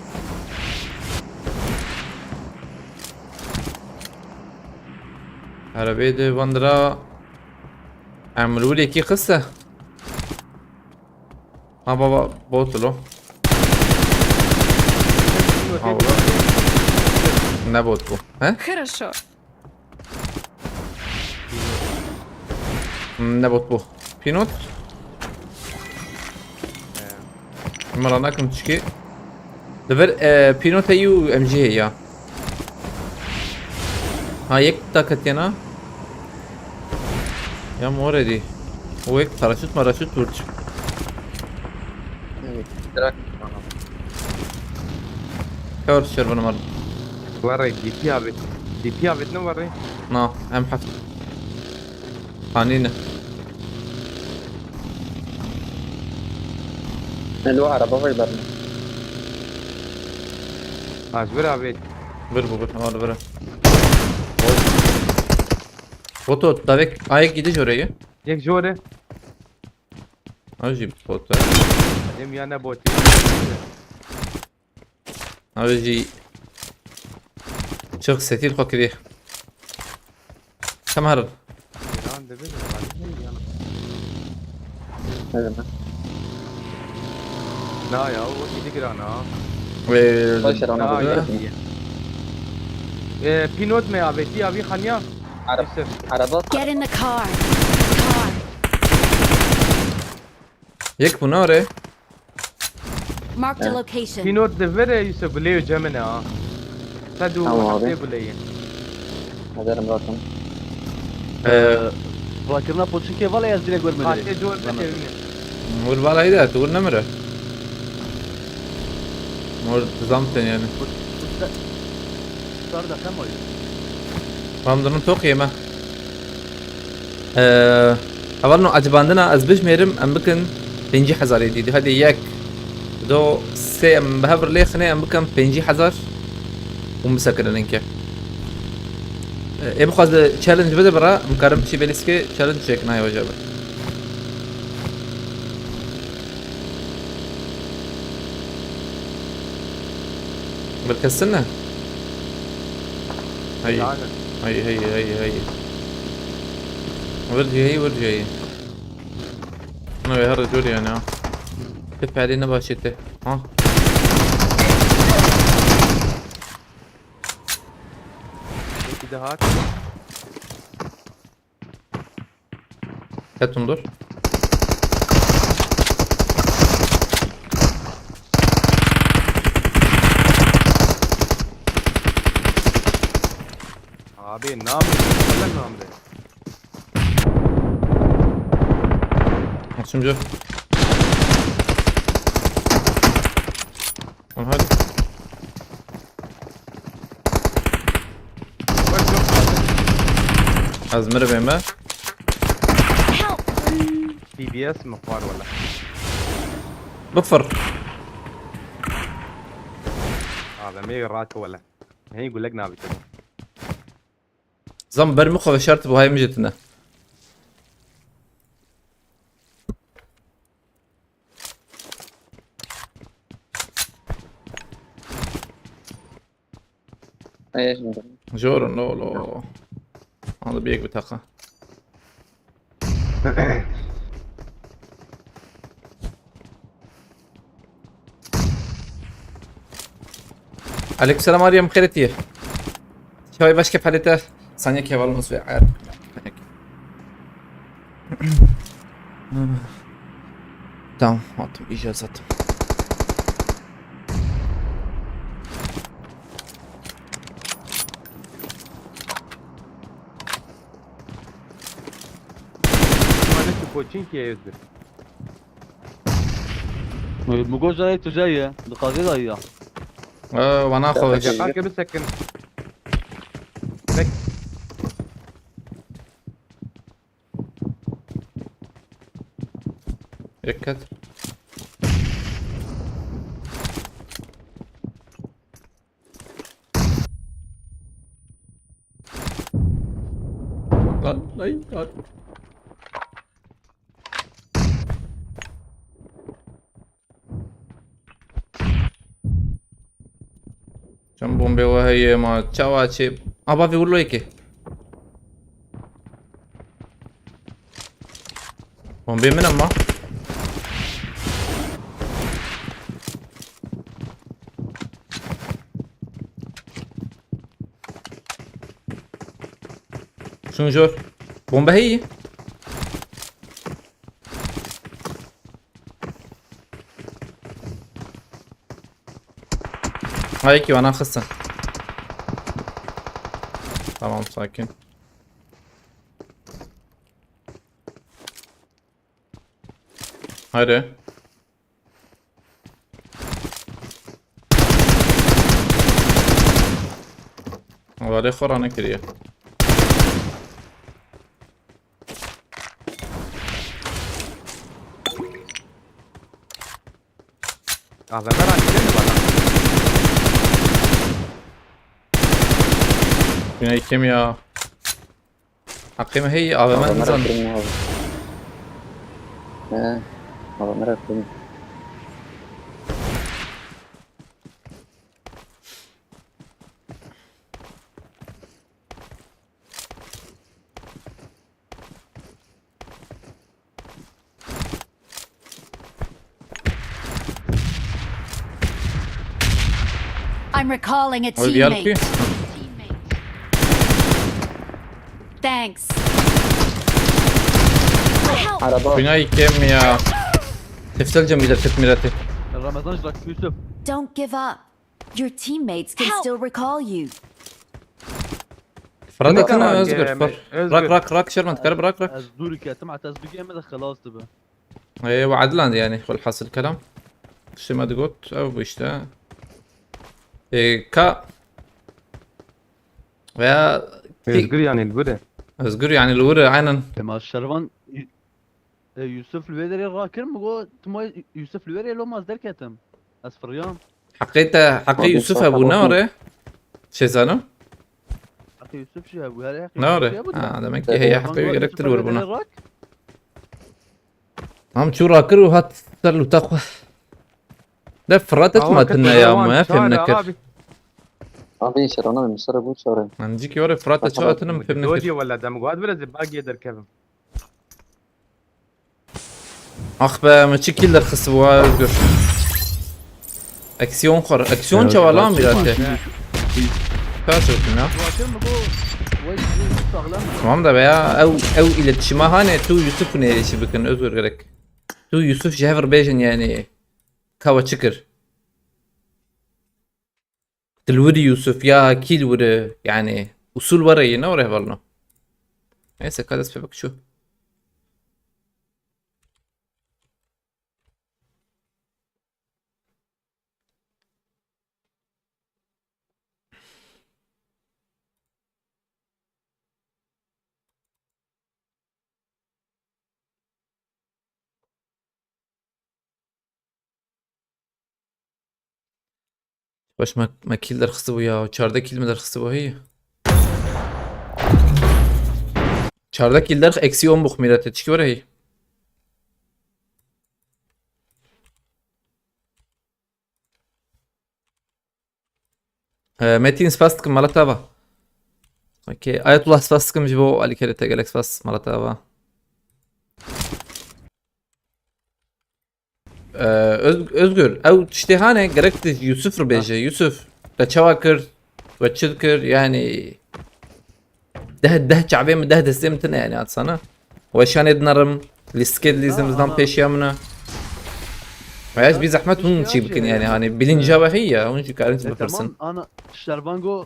Arabê de vandira. Em li wilêkî xiste. Ha baba, bot lo. Ha baba. Ne bot bu? He? Хорошо. Hmm, ne bot bu? Pinot? Mera nakim çiki. Li vir, e, Pinot heyî û M G heye ya. Ha, yek ta ketiye na. Ya moredî. O yek paraşüt maraşüt vurç. Evet, direkt bana. Kar şer bana mar. Warre, D P avêt. D P avêt ne warre? Na, em heft. Hanî ne? Ne do araba vay berne. Ez bir abi. Bir bu bir. Hadi bir. Foto davek ayak gidi orayı. Yek jore. Aji foto. Dem ya ne bot. Abi jî çok sefil xwe kirî. Tam herin. Giran dibe de, yani. Ne demek? Na ya, o iyiydi giran ha. Ee, Baş yaran ha, abi. Ee, Pinot me abi, ti abi Hanya. Arap, Yusuf. Araba. Get in the car. Car. Yek bu ne are? Marked a location. Pînot di vir e, Yusuf, gulê cemine ha. Sed û heftê guleyê. Hazırım zaten. Ee, Fakirina poçikê vala ez direkt görmedi. Hatê cor Zahmet. Mur valayı da, tu nemire. Mur zamten yani. Sar da hem oyun. Tam durum tok yeme. Ee, hevalno ecibandina ez bijmêrim, em bikin pêncî hezarê dî. Hadi yek, do, sê em bi hev lê xinê em bikin pêncî hezar û bisekinin inke. Ee, ê bixwaz de challenge bide bira, em karim çî belîskê challenge çêkin, hay hoca be. Bir kesin ne? Hey. Yani. Hey, hey, hey, hey. Vur diye, hey, vur diye. Ana ve her dur yani ha. Bir perde ne başladı. Ha. Bir daha. Ketum dur. Abi, ne yapıyorsun? Gel lan, ne yapıyorsun? Açımcı. Lan hadi. Bak, yok. Ez mirivê me. Help! D B S mi var wala? Bifir. Ademê rahat wala. Hey, gulek nabî. Zam ber min xwe veşart bû, hayê min jê tune. Ey, şimdi. Jor, no, lo. Hadi bir bir taka. Aleykümselam, Meryem, xêr etî. Çawê baş ke palete saniye kevalin usve ayar. Tamam, attım, icat attım. Mane tu koçin ki evdir. Mugo jayê tu jayê, dixwazê da ya. Ee, wana xwe. Cekar ke bisekin. Bek. Yek ket. Lan, ay, lan. Çend bombê we heye ma, çawa çê? A, bavê wilo yekê. Bombê min ama. Şunu jor. Bombe heye. Ha, yekî wana xistin. Tamam, sakin. Haydi. Valê xwe ranekiriye. A V M ranekiriye mi bana? Bina yekemî ya. Heqê me hey, A V M nizan. He, A V M re kirin. I'm recalling a teammate. Thanks. Help! Araba. Bina yekemî ya. Tefsel cemî de tet mirete. Ramazan Jrak Yusuf. Don't give up. Your teammates can still recall you. Fırat atın Özgür. Özgür. Rak, rak, rak, Şerman, dikkat, bırak, rak. Ez dûr ketim, hatta ez bigeme de xelas dibe. Ee, ve adilan yani, velhasil kelam. Şema de got, ev bu işte. Ee, ka veya Özgür yani, li wir e. Özgür yani, li wir e, aynen. Tema Şervan, Yu-, e, Yusuf li wê derê rakir, min got, "Timo Yusuf li wê derê, lo ma ez derketim. Ez firiyam." Heqê te, heqê Yusuf hebû, ne ore? Şêzano? Heqê Yusuf jî hebû, her heqê Yusuf jî hebû da. Ha, demek ki heye heqê gerek til wir bûna. Tam çû rakir û hat ser lûta xwe. De Fırat et ma tine ya, ma ya fêm nekir. Abi, Şervan abi, misara bu çare. Mancik yore Fırat et çawa tinim fêm nekir. Dodiye wala dem guad bile zibagê derkevim. Ax be, me çi kill derxistibû ha, Özgür. Aksiyon xor. Aksiyon çawa lan bir ate. Kaç olsun ya? Tamam da veya ew, ew iletişime hane tu Yusuf ne işi bikin, Özgür gerek. Tu Yusuf ji hev re bêjin yani. Kawa çi kir? Dilwirî Yusuf ya kî li wir e, yani usul were yê, ne were hevalno. Neyse, ka dest pê bik çû. Baş me, me kîl derxistibû ya, çardeh kîl me derxistibû heye. Çardeh kîl derx, eksi on bû xmîretê, çikî were hey. Ee, Metin, spas dikim, mala te ava. Okey. Ayetullah, spas dikim ji bo alîkarê te, gelek spas, mala te ava. Ee, Öz-, Özgür, ew tiştê hane, gerek tu Yusuf re bêje. Yusuf, te çawa kir? We çi dikir? Yani, deh, deh çavê min, deh destê min tine yani atsana. Weşanê dinerim, lîstikê dilîzim, ana, zdan ana. Pêşiya min e. Ve ez bî zehmet hûn çî bikin yani, hani bilinca ve heye, hûn jî karin jî bipirsin. E, tamam, ana, Şervan go,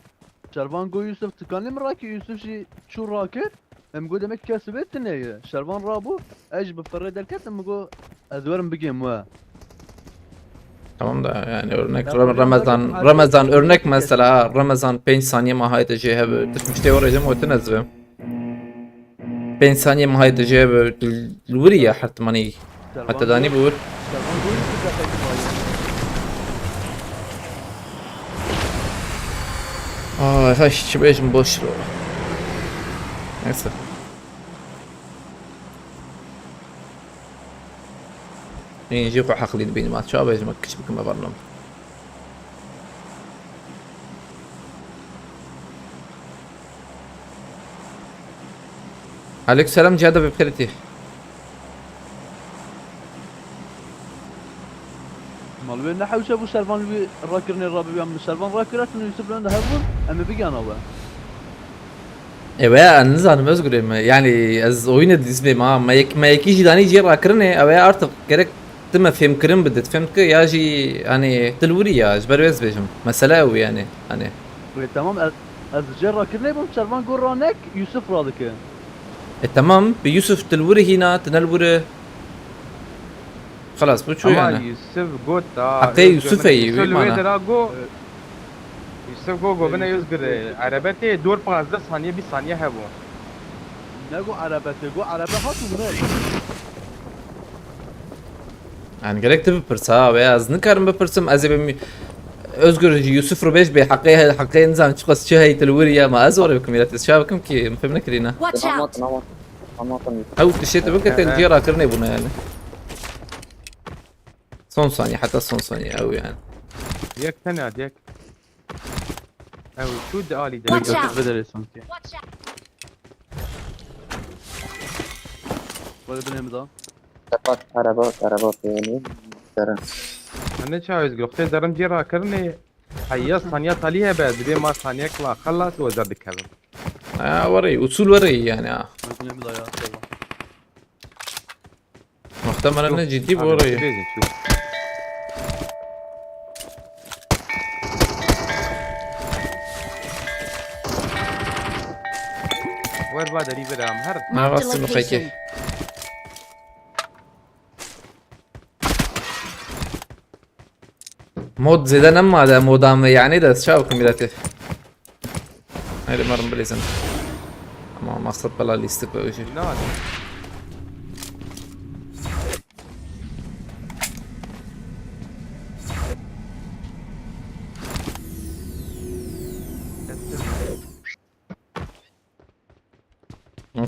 Şervan go Yusuf tikanê min rakir, Yusuf jî çû rakir. Em go demek kes wê tine ye. Şervan rabû, ez jî bi firê derketim, min go ez werim bigêm we. Tamam da yani örnek Ramazan, Ramazan örnek mesela, Ramazan pênc saniye ma hayte jê hebe, hmm, tişt miştê were jê motin ez be. Pênc saniye ma hayte jê hebe, li wir ya hertimanî. Hatta danî bi wir. Ay, hay, çi bêjim, boş ver. Neyse. Ên jî xwe heqlî dibînim, ez çawa bêjim, kiç bikim, me bernim. Aleyküm selam, Cihada, bi xêr tî. Mal wê ne hewşe bû Şervan wî rakirinê rabibiyan, min Şervan rakira, tu Yusuf li wenda hev bûn, em ê bigihana we. Ewe ya, ez nizanim, Özgür ê me. Yani, ez oyuna dizmêm ha. Me yek-, me yekî jî danî cê rakirinê, ewe ya artık gerek tu me fêmkirin bidit. Fêm dike ya jî, hani, tu li wir î ya, ji ber wê ez bêjim. Mesele ew yani, hani. Wê, tamam, ez, ez cê rakirinê bûm, Şervan got ranek, Yusuf radike. E, tamam, bi Yusuf tu li wir î hîna, tu ne li wir î. Xelas, bu çû yani. Ama Yusuf got da, Heqê Özgür Yusuf min ê, Yusuf wî li wê mana. Dera got, Yusuf got, got, bine Yusuf Özgür, got. Erebe tê dor pazdeh saniye, bîst saniye hebû. Ne got erebe tê, got erebe hat û mir. Yani gerek tu bipirsa, ha, veya ez nikarim bipirsim, ez ê bim-, Özgür, Yusuf Rubeş bê heqê, heqê nizam çiqas çi hey til wiriye, ma ez were bikim, ya ez çav bikim ki, em fêm nekirîne. Watch out! Tamam, tamam. Tamam, tamam. Ew tiştê tu bike, te He, he. Cê rakirinê bûne yani. Son saniye, heta son saniye ew yani. Yek tane at, yek. Ew, şu de alî de. Watch out! Biderê sanki. Were binê min de. Tepat, araba, araba pênî. Derin. Em ne çawa ez giroxtê derim cê rakirinê. Heya saniya talî hebe, dibê ma saniyek la xelas û ez dikevim. Ha, were, usul were yani ha. Were binê min de ya. Muhtemelen ne ciddi bu orayı. Bêjin şu. Wer va derî bira em her. Ne Marked a bastın bu peki? Location. Mod zêde nema de, moda me yani de, çaw ku milletê. Haydi marım bilezin. Ama maksat bela liste koyucu. Ne var?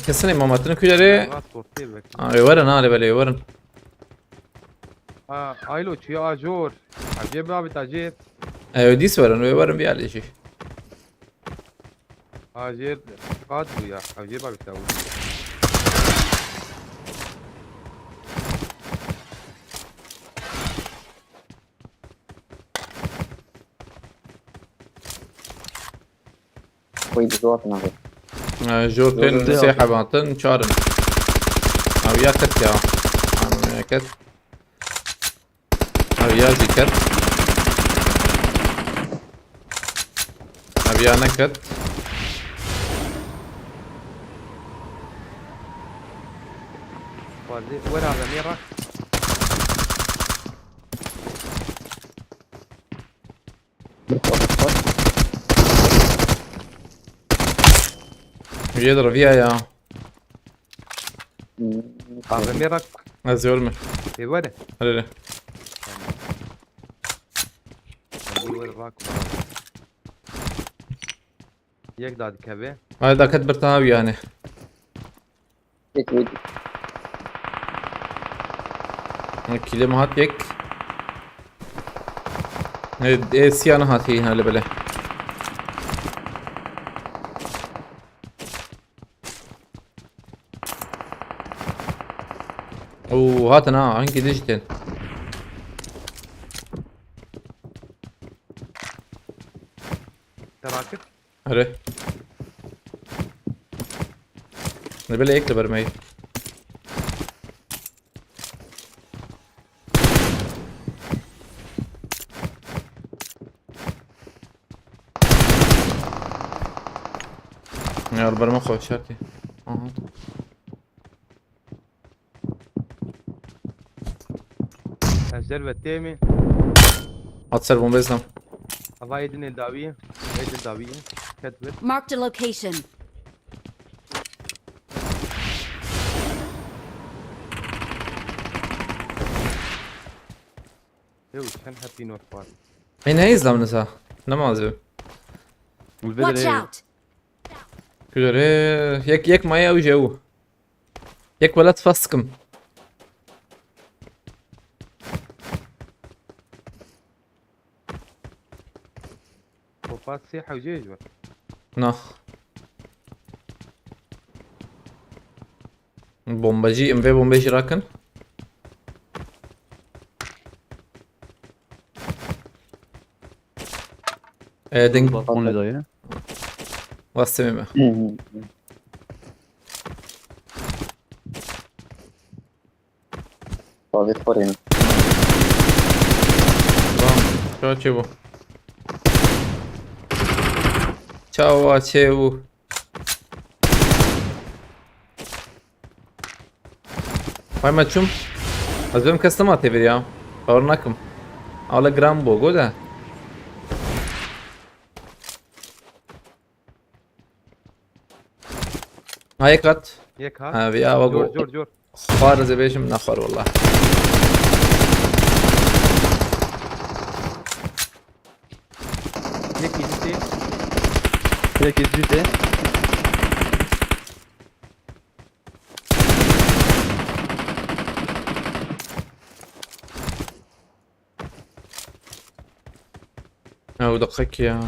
Kesin imam atını külleri. Aa, överin ha, lebele överin. Ha, Aylo, çiyo ajor. Acê babit, acê. E, ödis verin, överin bir yerleşik. Acê, kat bu ya. Acê babit ya. Wî dizotin abi. Ee, jor tên sê hebatin, çar in. Ew ya ket ya. Em ya ket. Ew ya jî ket. Ew ya neket. Wazî, wera ve mêra. Yê de reviya ya. Hmm. Abi merak. Ez yorme. E, were. Hadi de. Tamam. Were bak. Yek daha dikeve. Hadi daket bir tane yani. Yek, yek. Ha, kilim hat yek. Ne, e, siyana hat iyi hali böyle. Oo, hatin ha, hangi dijitin? Terakit. Erê. Ne bile ekle vermeyi. Ya, berme xwe şertî. Aha. Ez derve têmî. At ser bombez nam. Hava êdin ê dawî. Êdin dawî. Ket bir. Marked a location. Ew çend hepî not var. Ê, ne izlam nisa? Ne mazı? Watch out! Külere, yek, yek maya ew jew. Yek welat fas kim. Kopa sê hewceyê ji we. Nax. Bombacı, em vê bombê jî rakin. E, ding. Balkon lê daye. Wastê me. Hı hı. David Kore'nin. Lan, çawa çêbû? Çawa çêbû? Vay me çûm. Ez bim kes nema têvir ya. Bawer nakim. Ala gram bo, go de. Ha, yek hat. Yek hat. Ha, ya, bak o. Cor, cor, cor. Xwar ez ê bêjim, nexwar wela. Yekî dîtê. Yekî dîtê. Ew diqek ya.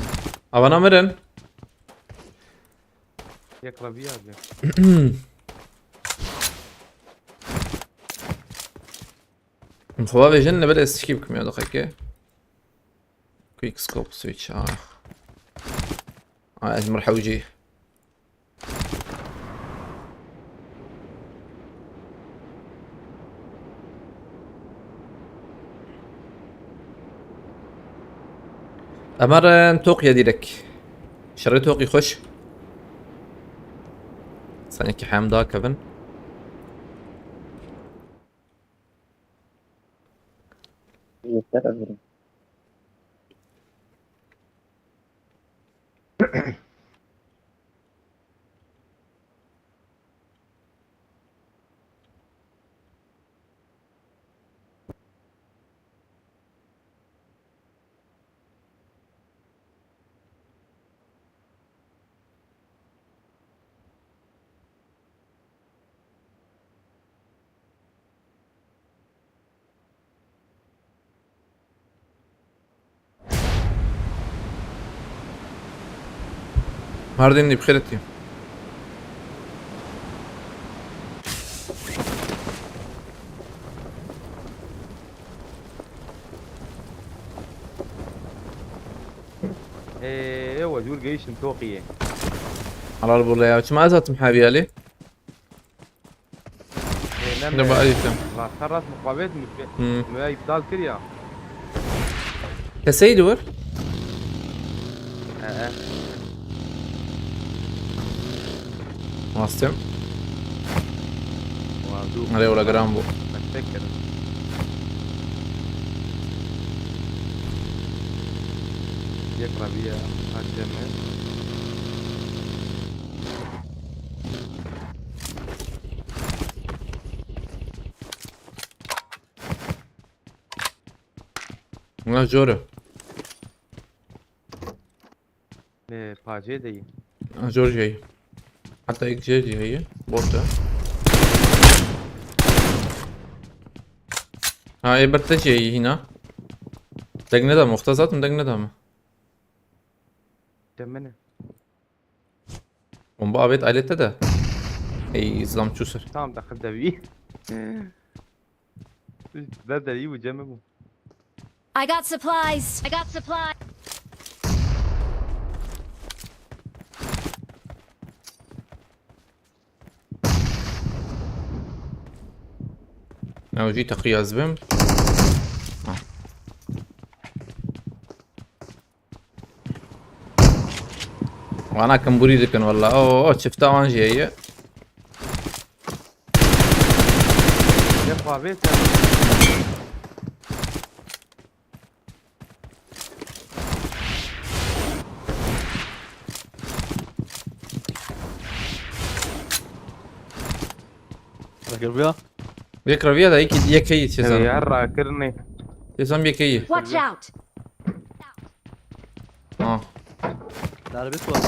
Avana mirin. Yek reviya be. Xwe vêjin li ber ez tişkî bikim ya diqekê. Quick scope switch, ah. Ah, ez mir hewcî. Emer, em toqiye dîrek. Şerê toqî xweş. Senekî hem da Kevin. Yeter emirim. Mardin dî bi xêr tî. Ê, we jûr geyiştin toqiyê. Helal bûle ya. Çima ez hatim heviyalî? Ê, ne Ne me. Ba ayıp ya. Rasta rast muqavet mi? Hmm. Me iptal kir ya. Keseydi var. He, he. Rastım. Wazû. Nereye ora gram bu? Teşekkür. Yek rabiya. Hakkemi. Bunlar zor. Ee, pacê de yî. Zor şey. Hatta ilk şey şey. Bot ya. Ha, e, bir de şey yine. Deng ne da, muhta zaten deng ne da mı? Demene. Bomba avêt alete de. Ey, zam çû ser. Tamam, daxil devî. Ber derî bû, cem bû. I got supplies. I got supplies. Ew jî teqî ez bim. Ha. Wana kimburî dikin walla. O, o, çifta wan jî heye. Yek xwe vê ser. Rakir buya. Yek raviya da yek, yek heye çezan. Her rakirinê. Çezan yek heye. Watch out! Ha. Darbet var.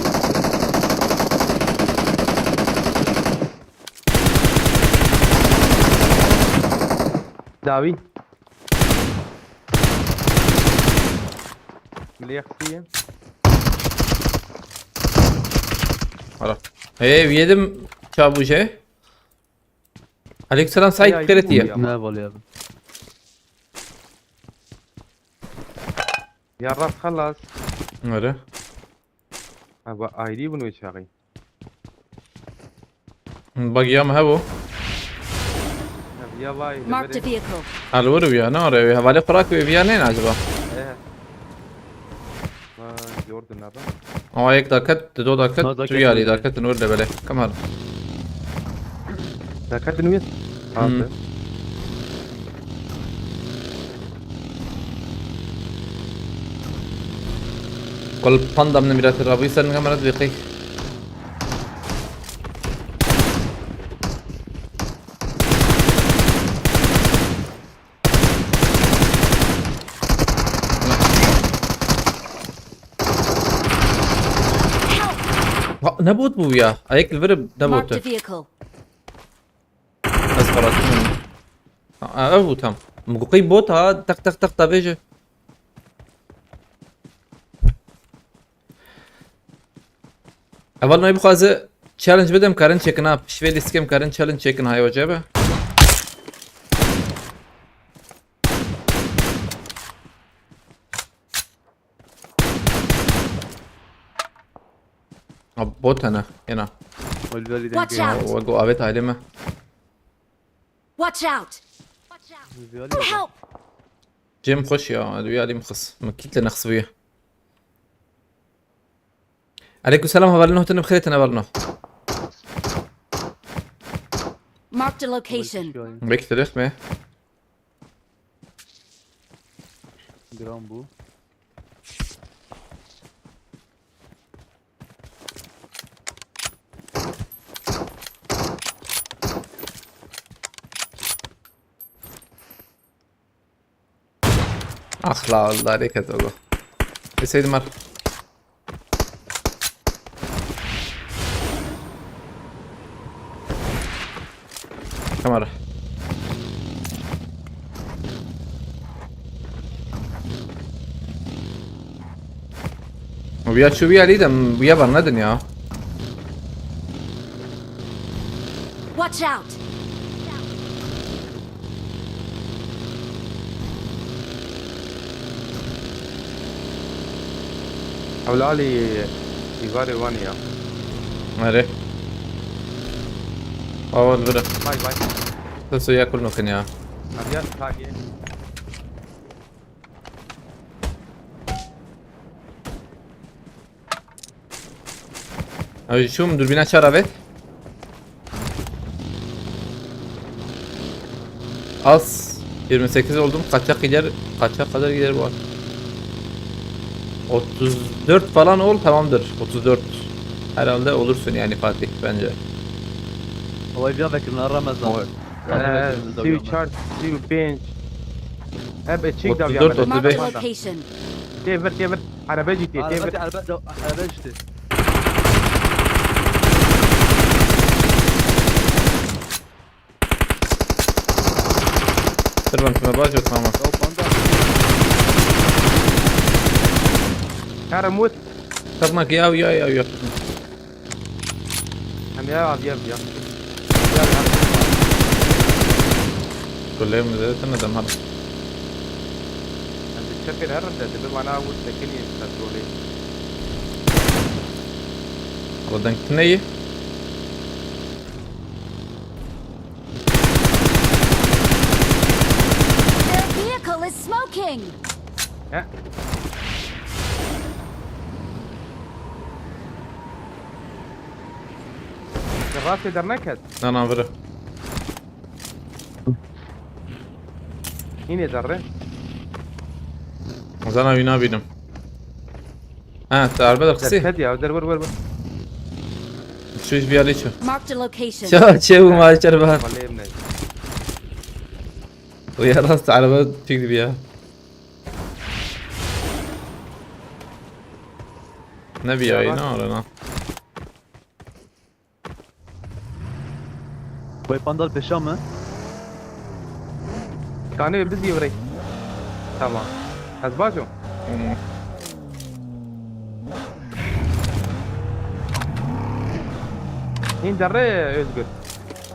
Dawî. Milê xistiye. Ara. Hey, yedim çabuje. Aleykümselam, Sait, ya, keretiye. Ne valya abi? Ya Rab, xelas. Nere? Aba ayrî bûn wê çaxî. Bagiya me hebû. Ya vay, Marked a vehicle. Helwir viya ne are, hevalê xura ku viya ne acaba? Eh. Vay, Jordan abi. Ama yek daket, dido daket, tu yarî daketin wir de bele. Kamera. Daket nû yet. Hmm. Abi. Kol pandam ne mirate ravi sen kamera dveqi. Ne bot bû ya? Ayek li vir ne bot. Marked a vehicle. Ez xelas bûm. Ha, ev bû tam. Min got qey bot ha, tak tak tak davêje. Eval nayê bixwaze challenge bidem karin çekin ha. Pişt vê lîstikê em karin challenge çekin ha, ewce be. Abi bot hene, yena. Watch out! Wego avêt ailê me. Watch out! Help! Cem xweş ya, du alî min xis. Min kît li nexs bûye. Aleykum selam, hevalino, tu bi xêr tune, hevalino. Marked a location. Bek direkt mi? Giran bû. Ax la, Allah, rêket ogo. Eseydim var. Kamera. Wîya çû wîya lî de wîya bernedin ya. Watch out! Hewlalî îvarê wan ya. Erê. Awa li vir e. Vay vay. Teso ya kul nokin ya. Hadiya tagê. Abi şu dürbüne çağır abi. Az. Yirmi sekiz oldum. Kaça gider? Kaça kadar gider bu? Otuz dört falan ol, tamamdır. Otuz dört. Herhalde olursun yani Fatih bence. Olay bir dakika, Ramazan. Oy. Ee, Ramazan, Ramazan. Siu çar, siu pênc. Hep eçik da. Otuz dört, otuz beş. Marked a location. Tê vir, tê vir. Araba ciddi, tê vir. Araba, araba, araba işte. Sir ben tüme baş yok ama. Ya panda. Karamut. Tırnak ya, ya, ya, ya. Em ya, abi, abi, ya. Ya, ya. Kuleyim de tane de mal. Em de çepê herin de, dibe mana wurt tekinî petrolê. Ama denk neyî? Their vehicle is smoking! He. Rastê derneket. Na, na, vire. Yine derre. Zana wî nabînim. Ha, tu arbe de qisî? Derket ya, der, vur, vur, vur. Şu iş bir yerli şu. Marked a location. Ça, çe bu maaş çarba. Vallahi emne. O ya rast araba pik dibi ya. Ne bir yayın ha orana. Vay pandal peşa mı? Kanê biz yê virê. Tamam. Ez baş im. Tamam. Hîn derre Özgür.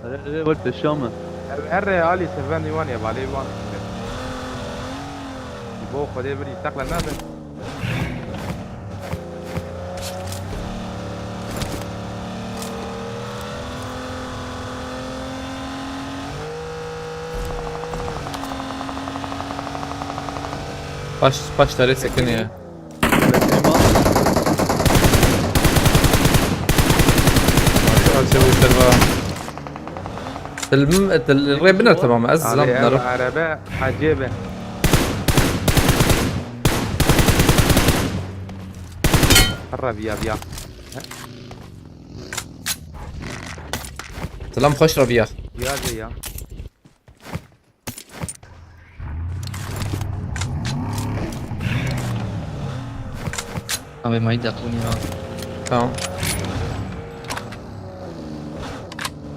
Erê, erê, vay peşa mı? Erê, erê, alî seven wan ya, balê wan. Bo Xwedê birî, teqle nebe. Paş, paş tarê sekiniye. Aşağı çabuk serva. Til, til rê biner tamam, ez zam ev dinero. Araba ecêb e. Herre viya, viya. Tilam xweş re viya. Viya de ya. Abi mayı da ya. Tamam.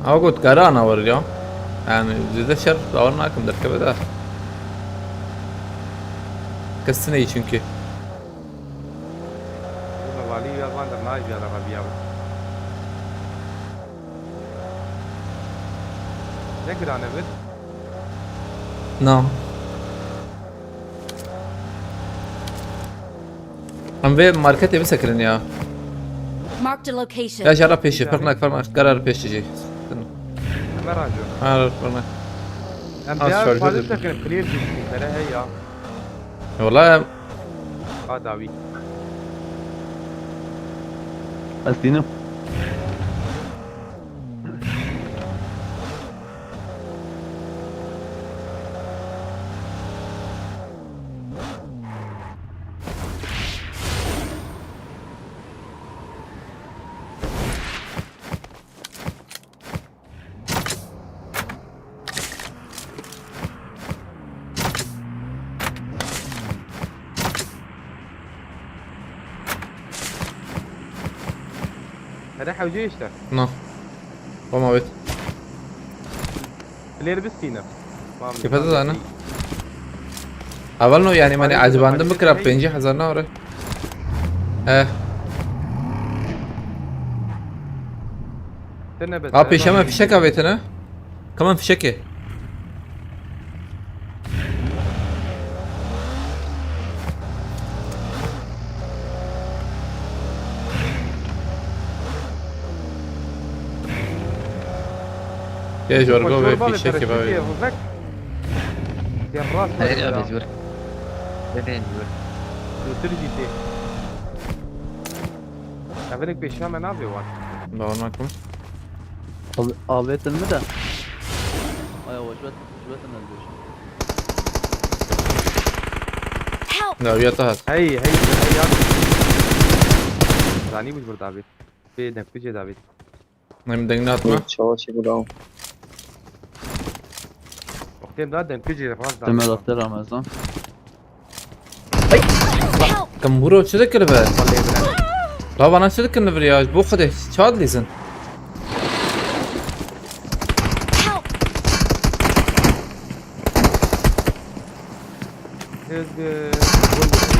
Ama got, gara ana var ya. Yani zêde şer bawer nakim derkeve de. Kes tine iyi çünkü. Buna vali ya van der nayı bir araba bir yavru. Ne girane bir? No. Em vê marketê bisekirin ya. Marked a location. Ya jara pêşê, ferq nak, ferq nak, karar pêşê jî. Hemen rajo. Ha, ferq nak. Em Az diğer şarjör fazla de- sekirin, clear düştü, kere hey ya. Wala em Ha dawî. Ez tînim. Hede hewce işte. Na. Tamam, evet. Player biz kine. Tamam, Kefede tamam. Zane. Evel no yani, mani Hadi, acıbandım hadi, bir kırap hadi. Pêncî hezar ne var? Eh. Tine be, Ha, pêşe me fişek avêtine. Kaman fişekê. Gel, jorgo ve fişekê bavê. Hayır abi, zor. Neden zor? Götür gitti. Evelek pêşa me navê wan. Bawer nakim. Al-, avêtin mi de? Ay, o jwet, jwetin ez dibêjim. Help! Ya, ya, tahat. Hey, hey, hey, ya. Zanî bû ji vir David. Bê dengkujê David. Em deng natme. Çawa çi bû daw? Wextê da dengkujê rast Deme David. Dafter Ramazan. Help! Kamburo çi dikir be? Vallahi bile. La bana çi dikir ne bir ya? Bu kadar çad lizin. Help! Hızlı.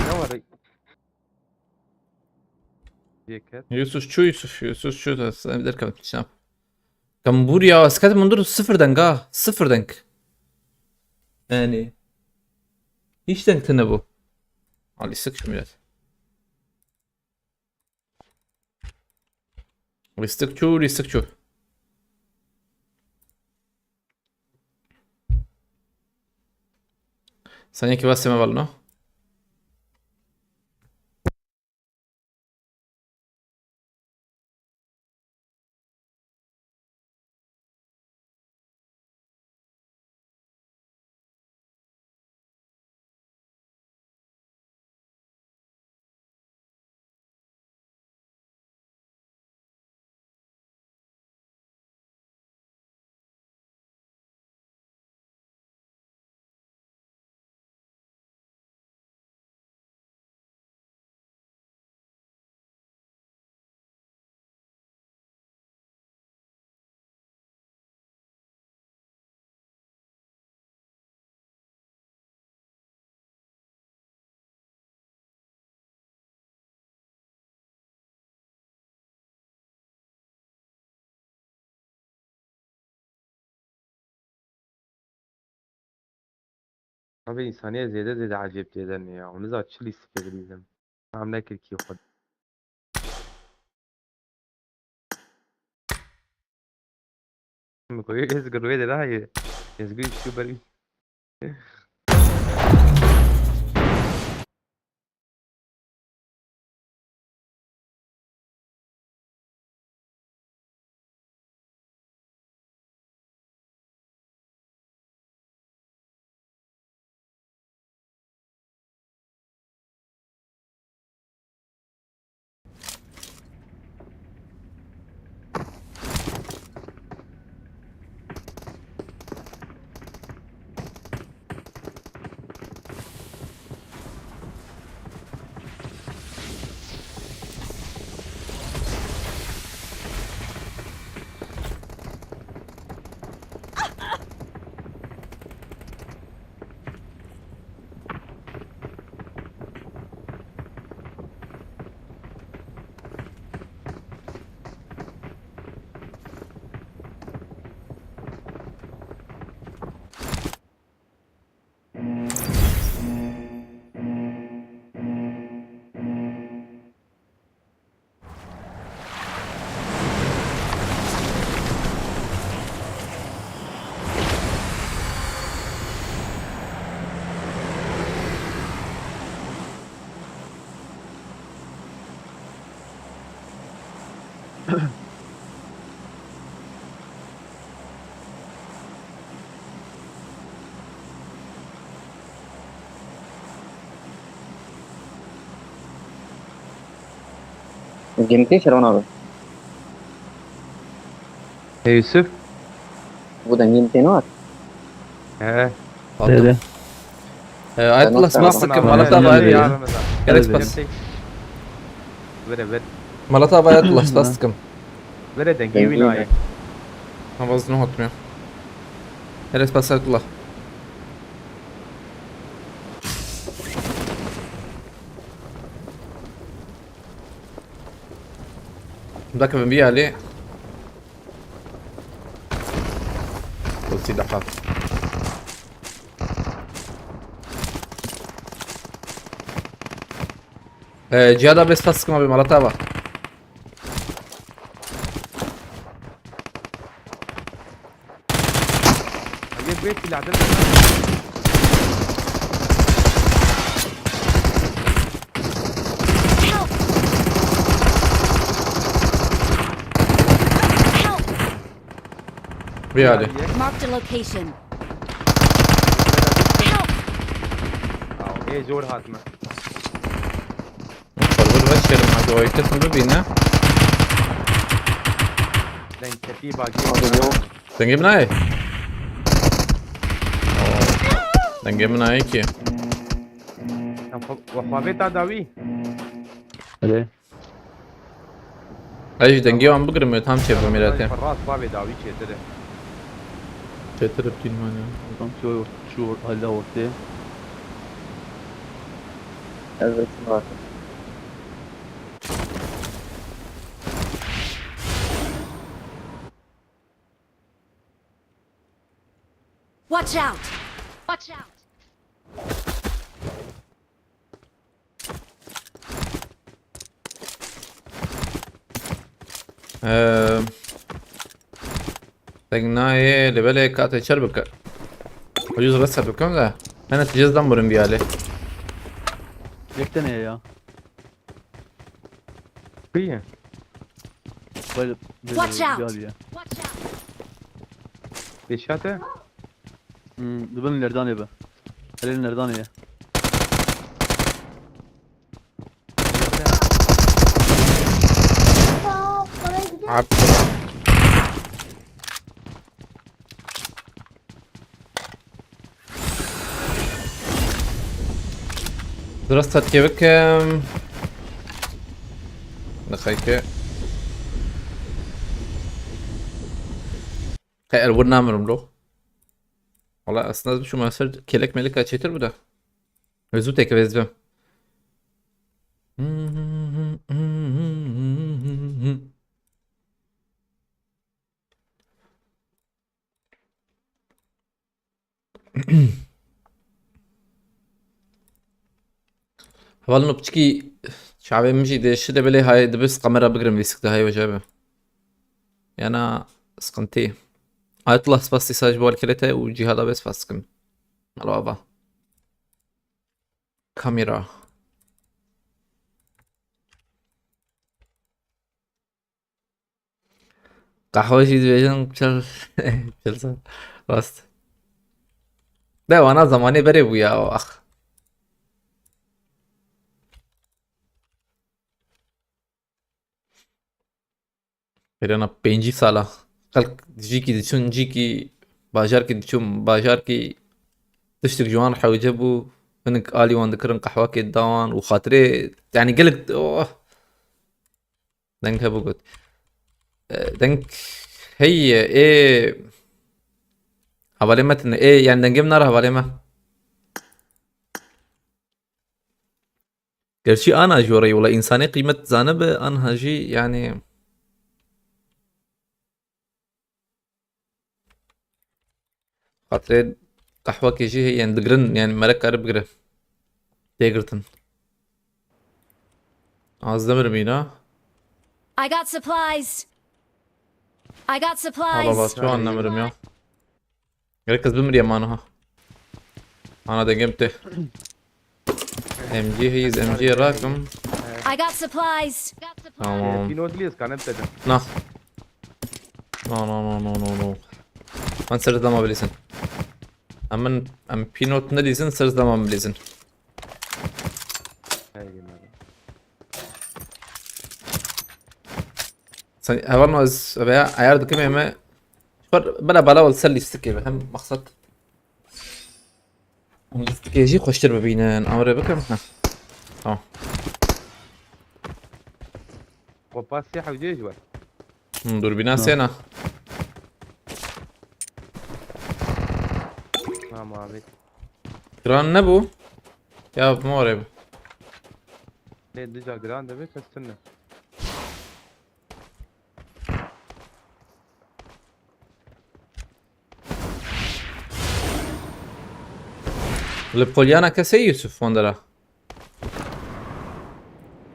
Ne var? Yeket. Yusuf çu, Yusuf, Yusuf çu da sen derkevin çap. Kambur ya, skat mundur sıfır deng ha, sıfır deng. Yani. Hiç deng tine bu. Al istek şu millet. Ristikçu, ristikçu. Sen yekî westê me velino. Abi, insaniye zêde zêde ecêb têde ne ya. Hûn niza çi lîstikê dilîzin. Em nekir kî xwe. Min ku ez gir wê de nayê. Ez gir şu berî. Gimtê Şervan abi. Hey Yusuf. Bu dengê min tê newat. He. Dede. Ee, Ayetullah, spas dikim. Malat abi, Ayetullah. Gerek spas. Vere, vere. Malat abi, Ayetullah, spas dikim. Vere dengê wî nayê. Hawaz ne hatmıyor. Gerek spas Ayetullah. Dakika ben bir yerli. Ulti daha. Ee, Cihada bes taskim abi, Malatava. Hayır, bir silah da. Help! Help! Bir hadi. Marked a location. Help! Ê zor hatime. Server veşerim hadi, o ikisini bir bine. Deng tepî bagî. Abi yok. Dengê min nayê. Dengê min nayê ki. Sen xwe-, we xwe vê ta dawî. Hadi. Ez jî dengê wan bigirim, wê tam çêbim mîretê. Ferhat xwe vê dawî çêtir e. Çêtir e, bîn man ya. Adam şu, şu halla ortaya. Ez resim var. Watch out! Watch out! Eee, Deng nayê, lê belê katê çer bike. Ucuz reset bikim de. Hene tecez dan burim bir hali. Yek tane ya. Kıyı. Böyle, böyle Watch out! Gel ya. Watch out! Deşate. Hmm, dibin nereden ebe? Elin nereden ye? Abi. Biraz tatke bikim. Nexeyke. Qey el wir namirim lo. Valla aslında şu master kelek melek açıtır bu da. Özü tek vezve. Hevalno piçikî çavê min jî dêşi de belê hayê dibist kamera bigirim vîsik de hayê wece be. Yana sıkıntı. Ayetullah spas tîsaj bol kelete û cihada be spas kim. Alo ava. Kamera. Qehwe jî dibêjin çil, çil sal. Rast. De wana zamanê berê bû ya, ax. Xêrana pêncî sala. Xelk jîkî diçûn, jîkî bajarkî diçûn, bajarkî tiştik ji wan hewce bû. Hinik alî wan dikirin, qehwekê dida wan û xatirê, yani gelek, oh. Deng hebû got. E, deng heye, ê, hevalê me tine, ê, yani dengê min nare hevalê me. Gerçî ana jî orayî, wela însanê qîmet zanibe, anha jî, yani, xatirê qehwekê jî heye, yani digirin, yani merek kare bigire. Tê girtin. Az demirim îna. I got supplies. I got supplies. Hala bas, şu an nemirim ya. Gerek ez bimriyem ana ha. Ana dengê min tê. M G heyiz, M G rakim. I got supplies. Tamam. Pînot lî ez kanem te de. Na. No, no, no, no, no, no. Em ser dema bilîzin. Em min, em pînot nelîzin, ser dema bilîzin. Hey, gelmedi. Sen hevalno ez veya ayar dikim eme. Bela bela ol ser lîstikê be. Hem maksat. Lîstikê jî xweştir bibînin. Amre bikim. Heh. Tamam. Kopa sê hewcê ji we. Hmm, durbîna sêna. Tamam abi. Giran nebû. Ya morê bi. Lê dija giran debe kes tune. Li polyana kesê Yusuf wan dera.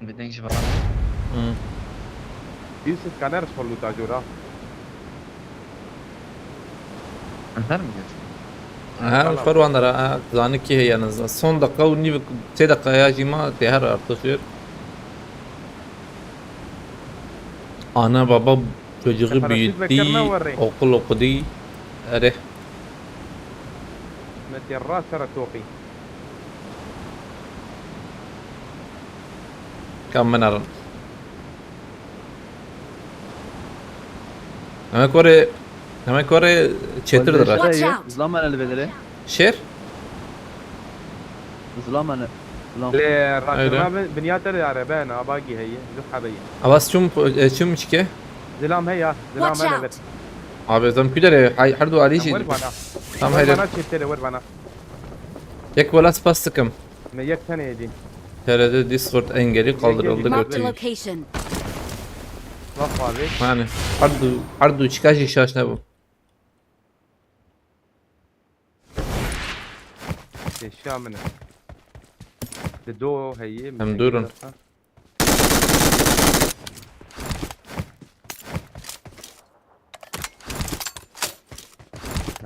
Bi deng ji bana. Hmm. Yusuf kaner xwe luta jora. Her mi? Ha, xwer wan dera, ha, zanî kî heye niza. Son deqa û nîv, sê deqa ya jî ma tê her artışır. Ana baba çocuğu büyüttü, okul okudu. Erê. Me tê ra sera toqî. Kam min erin. Em ê korê, em ê korê çêtir de re. Watch out! Zilam mane li vê derê. Şêr? Zilam mane. Zilam. Lê rakirina bin-, binyate de arebe ne, abagî heye, du hebe ye. Avas çum, e, çum çike? Zilam heye, zilam heye. Watch out! Abi, zam kudere, hay, her du alî jî. Tam hayır. Bana çêtir, ver bana. Yek wela spas dikim. Me yek tenê yedî. T R D Discord engelî kaldırıldı. Marked a götü. Location. Bak abi. Yani, her du, her du çika jî şaş ne bu? Eşya min. Di do heyî. Em durun.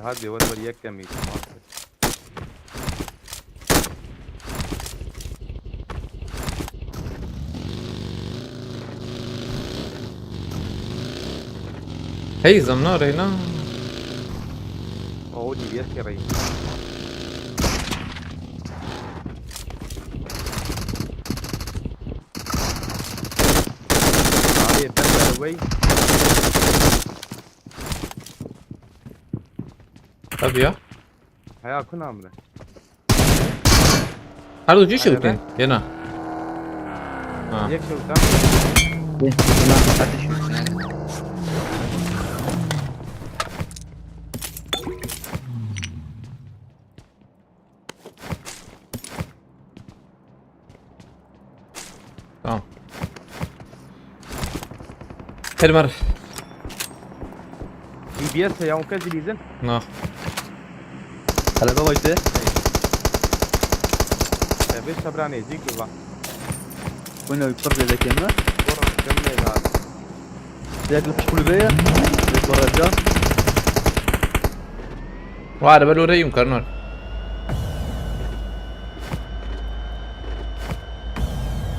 Hadi, were, were, yekem îtimat. Hey, zamna reyna. Oo, D B S ke reyna. Abi, yeter be, wey. Hadi ya. Haya, kuna amre. Her du cî şewtin. Yena. Ha. Yek şewtan. Tamam. Her mer. D B S ya, on kes dilîzin. Na. Hele baba işte. E, beş sabra nêzîk bi va. Wina wî pir zêde kêm ne? Bora, kêm neyda. Yek li pişt kulübe ye. Yek bora ca. Wa araba lo reyim karnar.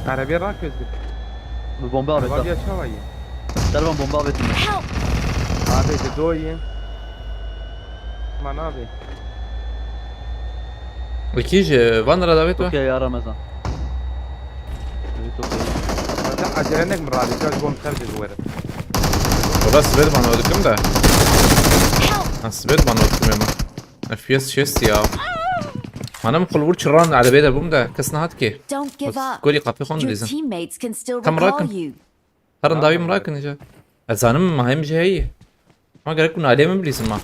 Arabê rak Özgür. Bi bombe avêt. Araba ya çawa ye? Dervan bombe avêt. Help! Abi, di do ye. Man abi. Wekî ji van re davêt we? Okey ya Ramazan. Evet, okey. Hadi acele nek mi rahat? Biraz bom ser bir were. Valla sibet bana öldüm de. Help! Ha, sibet bana öldüm ya. F P S şêst ya. Hanım kul vur çırran arabaya da bum da kes nahat ki. Don't give up. Golî kapı konu Your dizin. Teammates can still Tam recall bırakın. you. Herin dawî min rakin îca. Ez zanim ma hem jî heyî. Ma gerek ku nalê min bilîsim ma.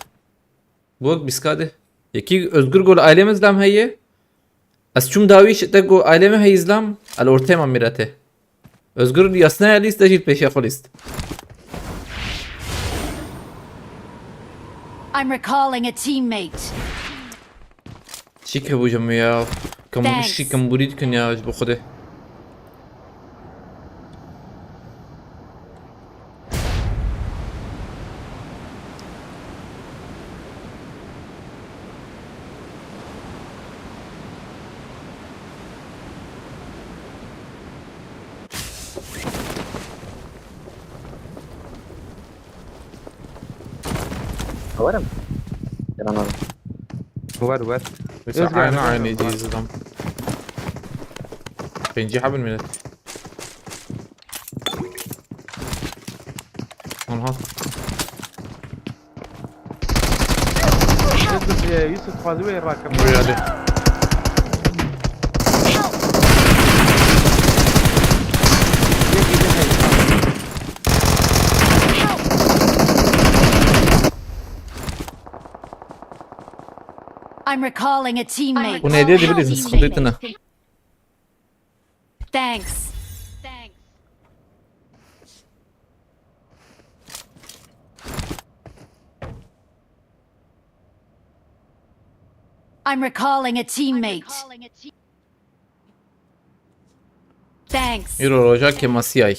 Bu wek bîska de. Yekî Özgür got ailê min zilam heye. Ez çûm dawî şi te got ailê min heyî zilam. El ortê ma mîrete. Özgür yasnaya lîst, ez jî pêşiya xwe lîst. I'm recalling a teammate. Çî ke bû ji min ya. Kam Thanks. Şî kam bûrî dikin ya ji bo Xwedê. Var mı? Yalan abi. Var, var. Mesela Özgür aynı abi, aynı var. Eceyiz adam. Penci habin millet. Aha. Yusuf, e, Yusuf, fazla bir rakam. Buraya hadi. I'm recalling a teammate. Bu ne diye de bilirsin, sıkıntı etme. Thanks. I'm recalling a teammate. Thanks. Îro roja kêmasiyayî.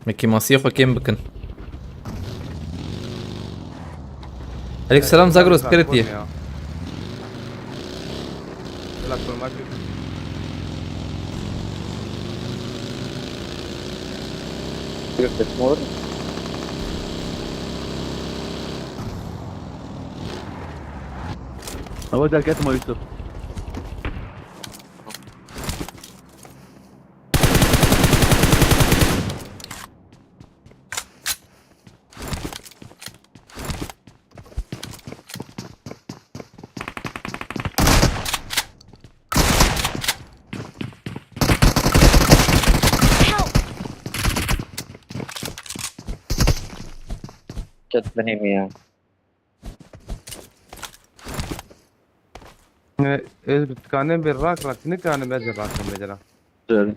Me kêmasiyê xwe kêm bikin. Aleyküm selam Zagros, Platform Peretiye. Ya. Platforma bir. Yok, sesim olur mu? Ama derket ma Yusuf. Ket benim ya. Ne, ez dikanim bir rak rak, nikanim ez rakam bedela. Güzel.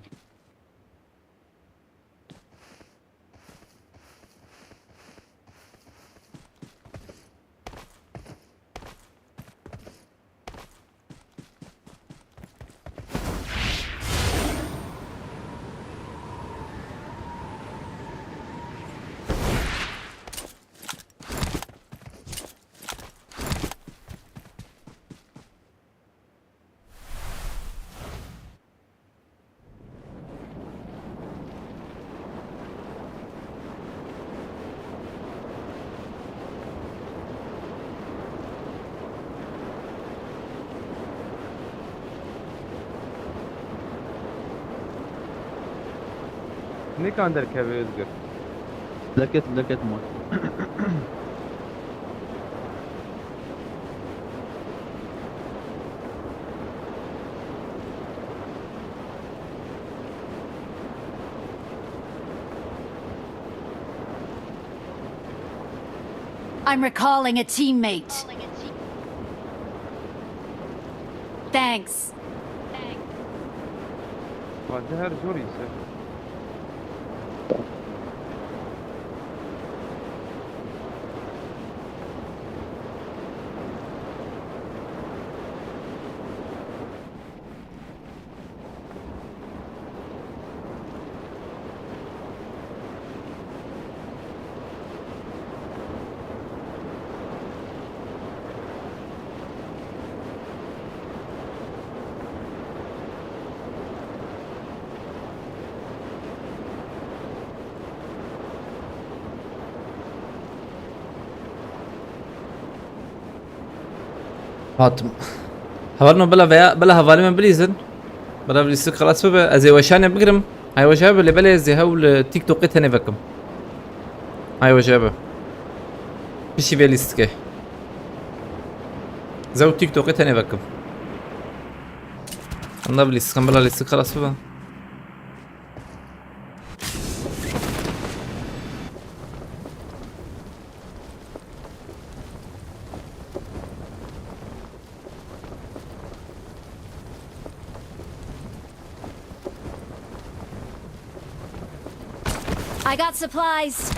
Nikan derkeve Özgür. Derket, derket ma. I'm recalling a teammate. Thanks. Fazla her zor ise. Hatim. Hevalno bila veya bila hevalê min bilîzin. Bila bilîzin xelas bibe. Ez ê weşanê bigirim. Ay weşa be, lê belê ez ê hewl TikTokê tenê vekim. Ay weşa be. Pişî vê lîstikê. Zew TikTokê tenê vekim. Anda bilîzin bila lîstik xelas bibe. I got supplies.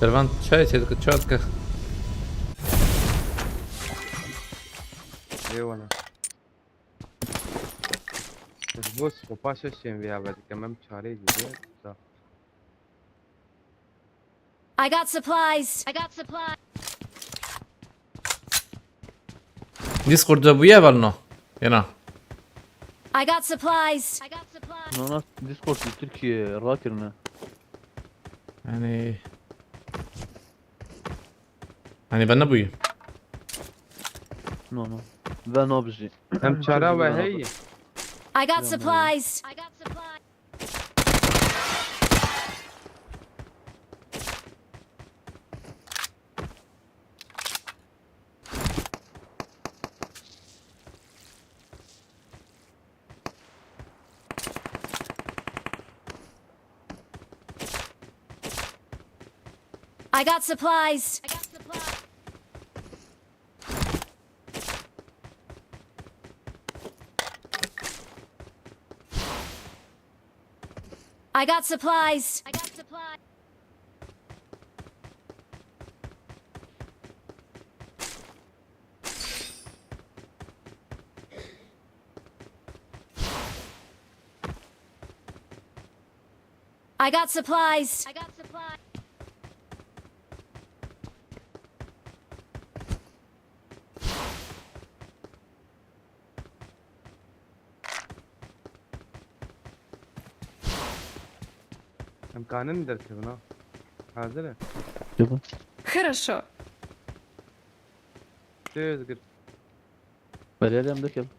Dervan çay çedik çatka. Eyvallah. Bo skopa şeşên vê eve dikim, em çarê jî vê. Da. I got supplies. I got supplies. Discord de bûye belno. Yena. I got supplies. I got supplies. Nana Discord li Tirkiye rakirine. Yani. Hani ben ne buyum? No, no. Ve nabijî. Em çara we heye. I got supplies. I got supplies. I got supplies. I got supplies. I got supplies. I got supplies. I got supplies. I got supplies. Em kanin derkevin ha. Hazir e. Хорошо. Söz gir. Belediye em derkevin.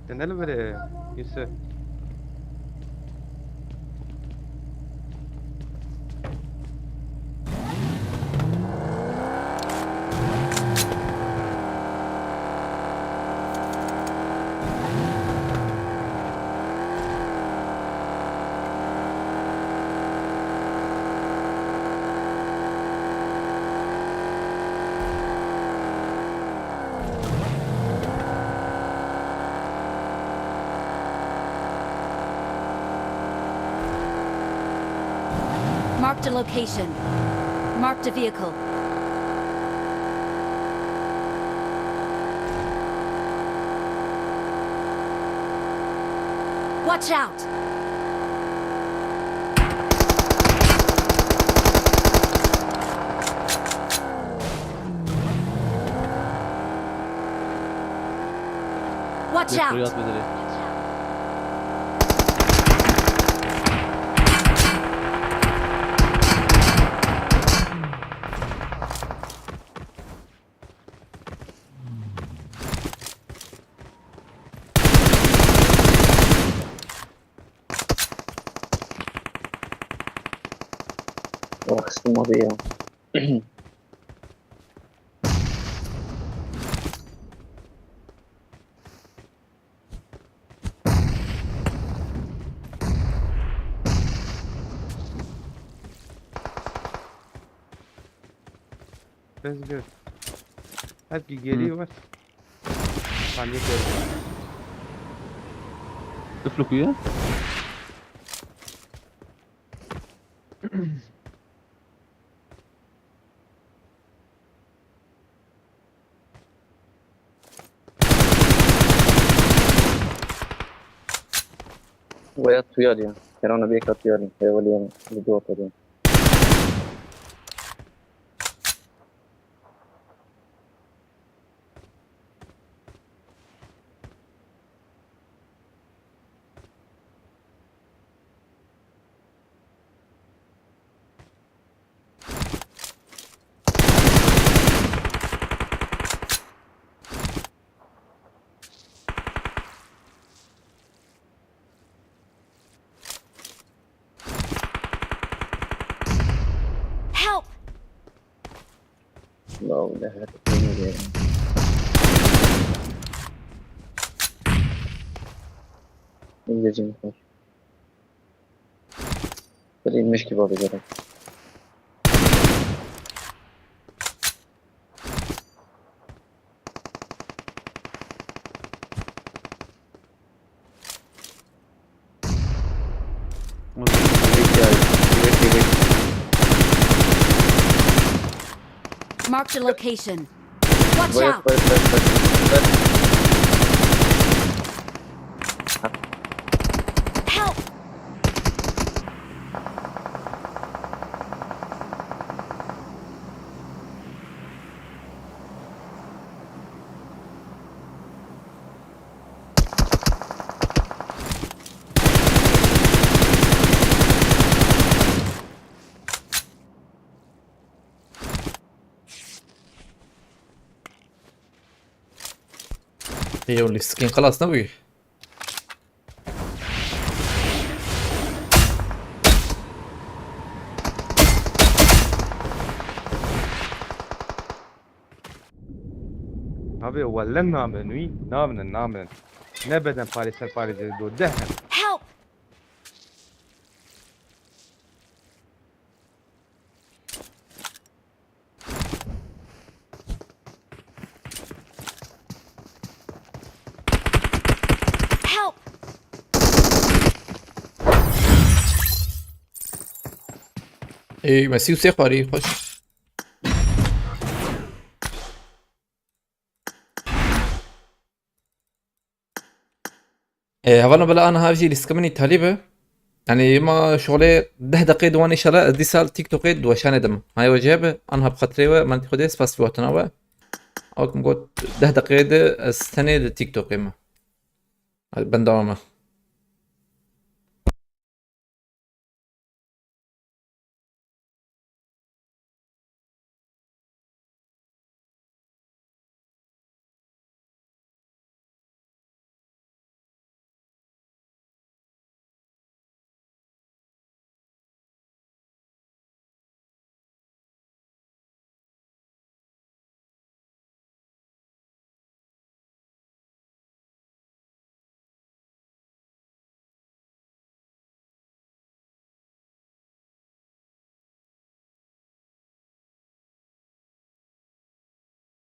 Te ne li vir e, Yusuf? Marked a location. Marked a vehicle. Watch out! Watch out! At bedeli. Oh, smoke ya. That's good. Hep ki geri var. Saniye gördüm. Üflük ya. Veya tuyar ya. Kerana bir kat tuyar. Evvel yani. Bir dua tabii. Help! Wow, ne kadar. İngilizce mi konuşuyor? Böyle inmiş gibi oldu gerek. Marked a location. Watch out! Help! Ê, ew lîstikên xilas nebûyî? Abi, welle namrin wî, namrin, namrin. Ne beden parê ser parê de do, de hem. Help! Help! Ê, me sî û sê xwarî, xweş. E, hevalno, bila aniha ev jî lîstika min îtalî be. Yanî ma şolê deh deqê diwan înşallah ez dîsa li TikTokê di weşanê de me. Hay we jê be, aniha bi xatirê we, mantî Xwedê, spas bi hatina we. Awk min got, deh deqê de ez tenê di TikTokê me. Hadi, ben devam e.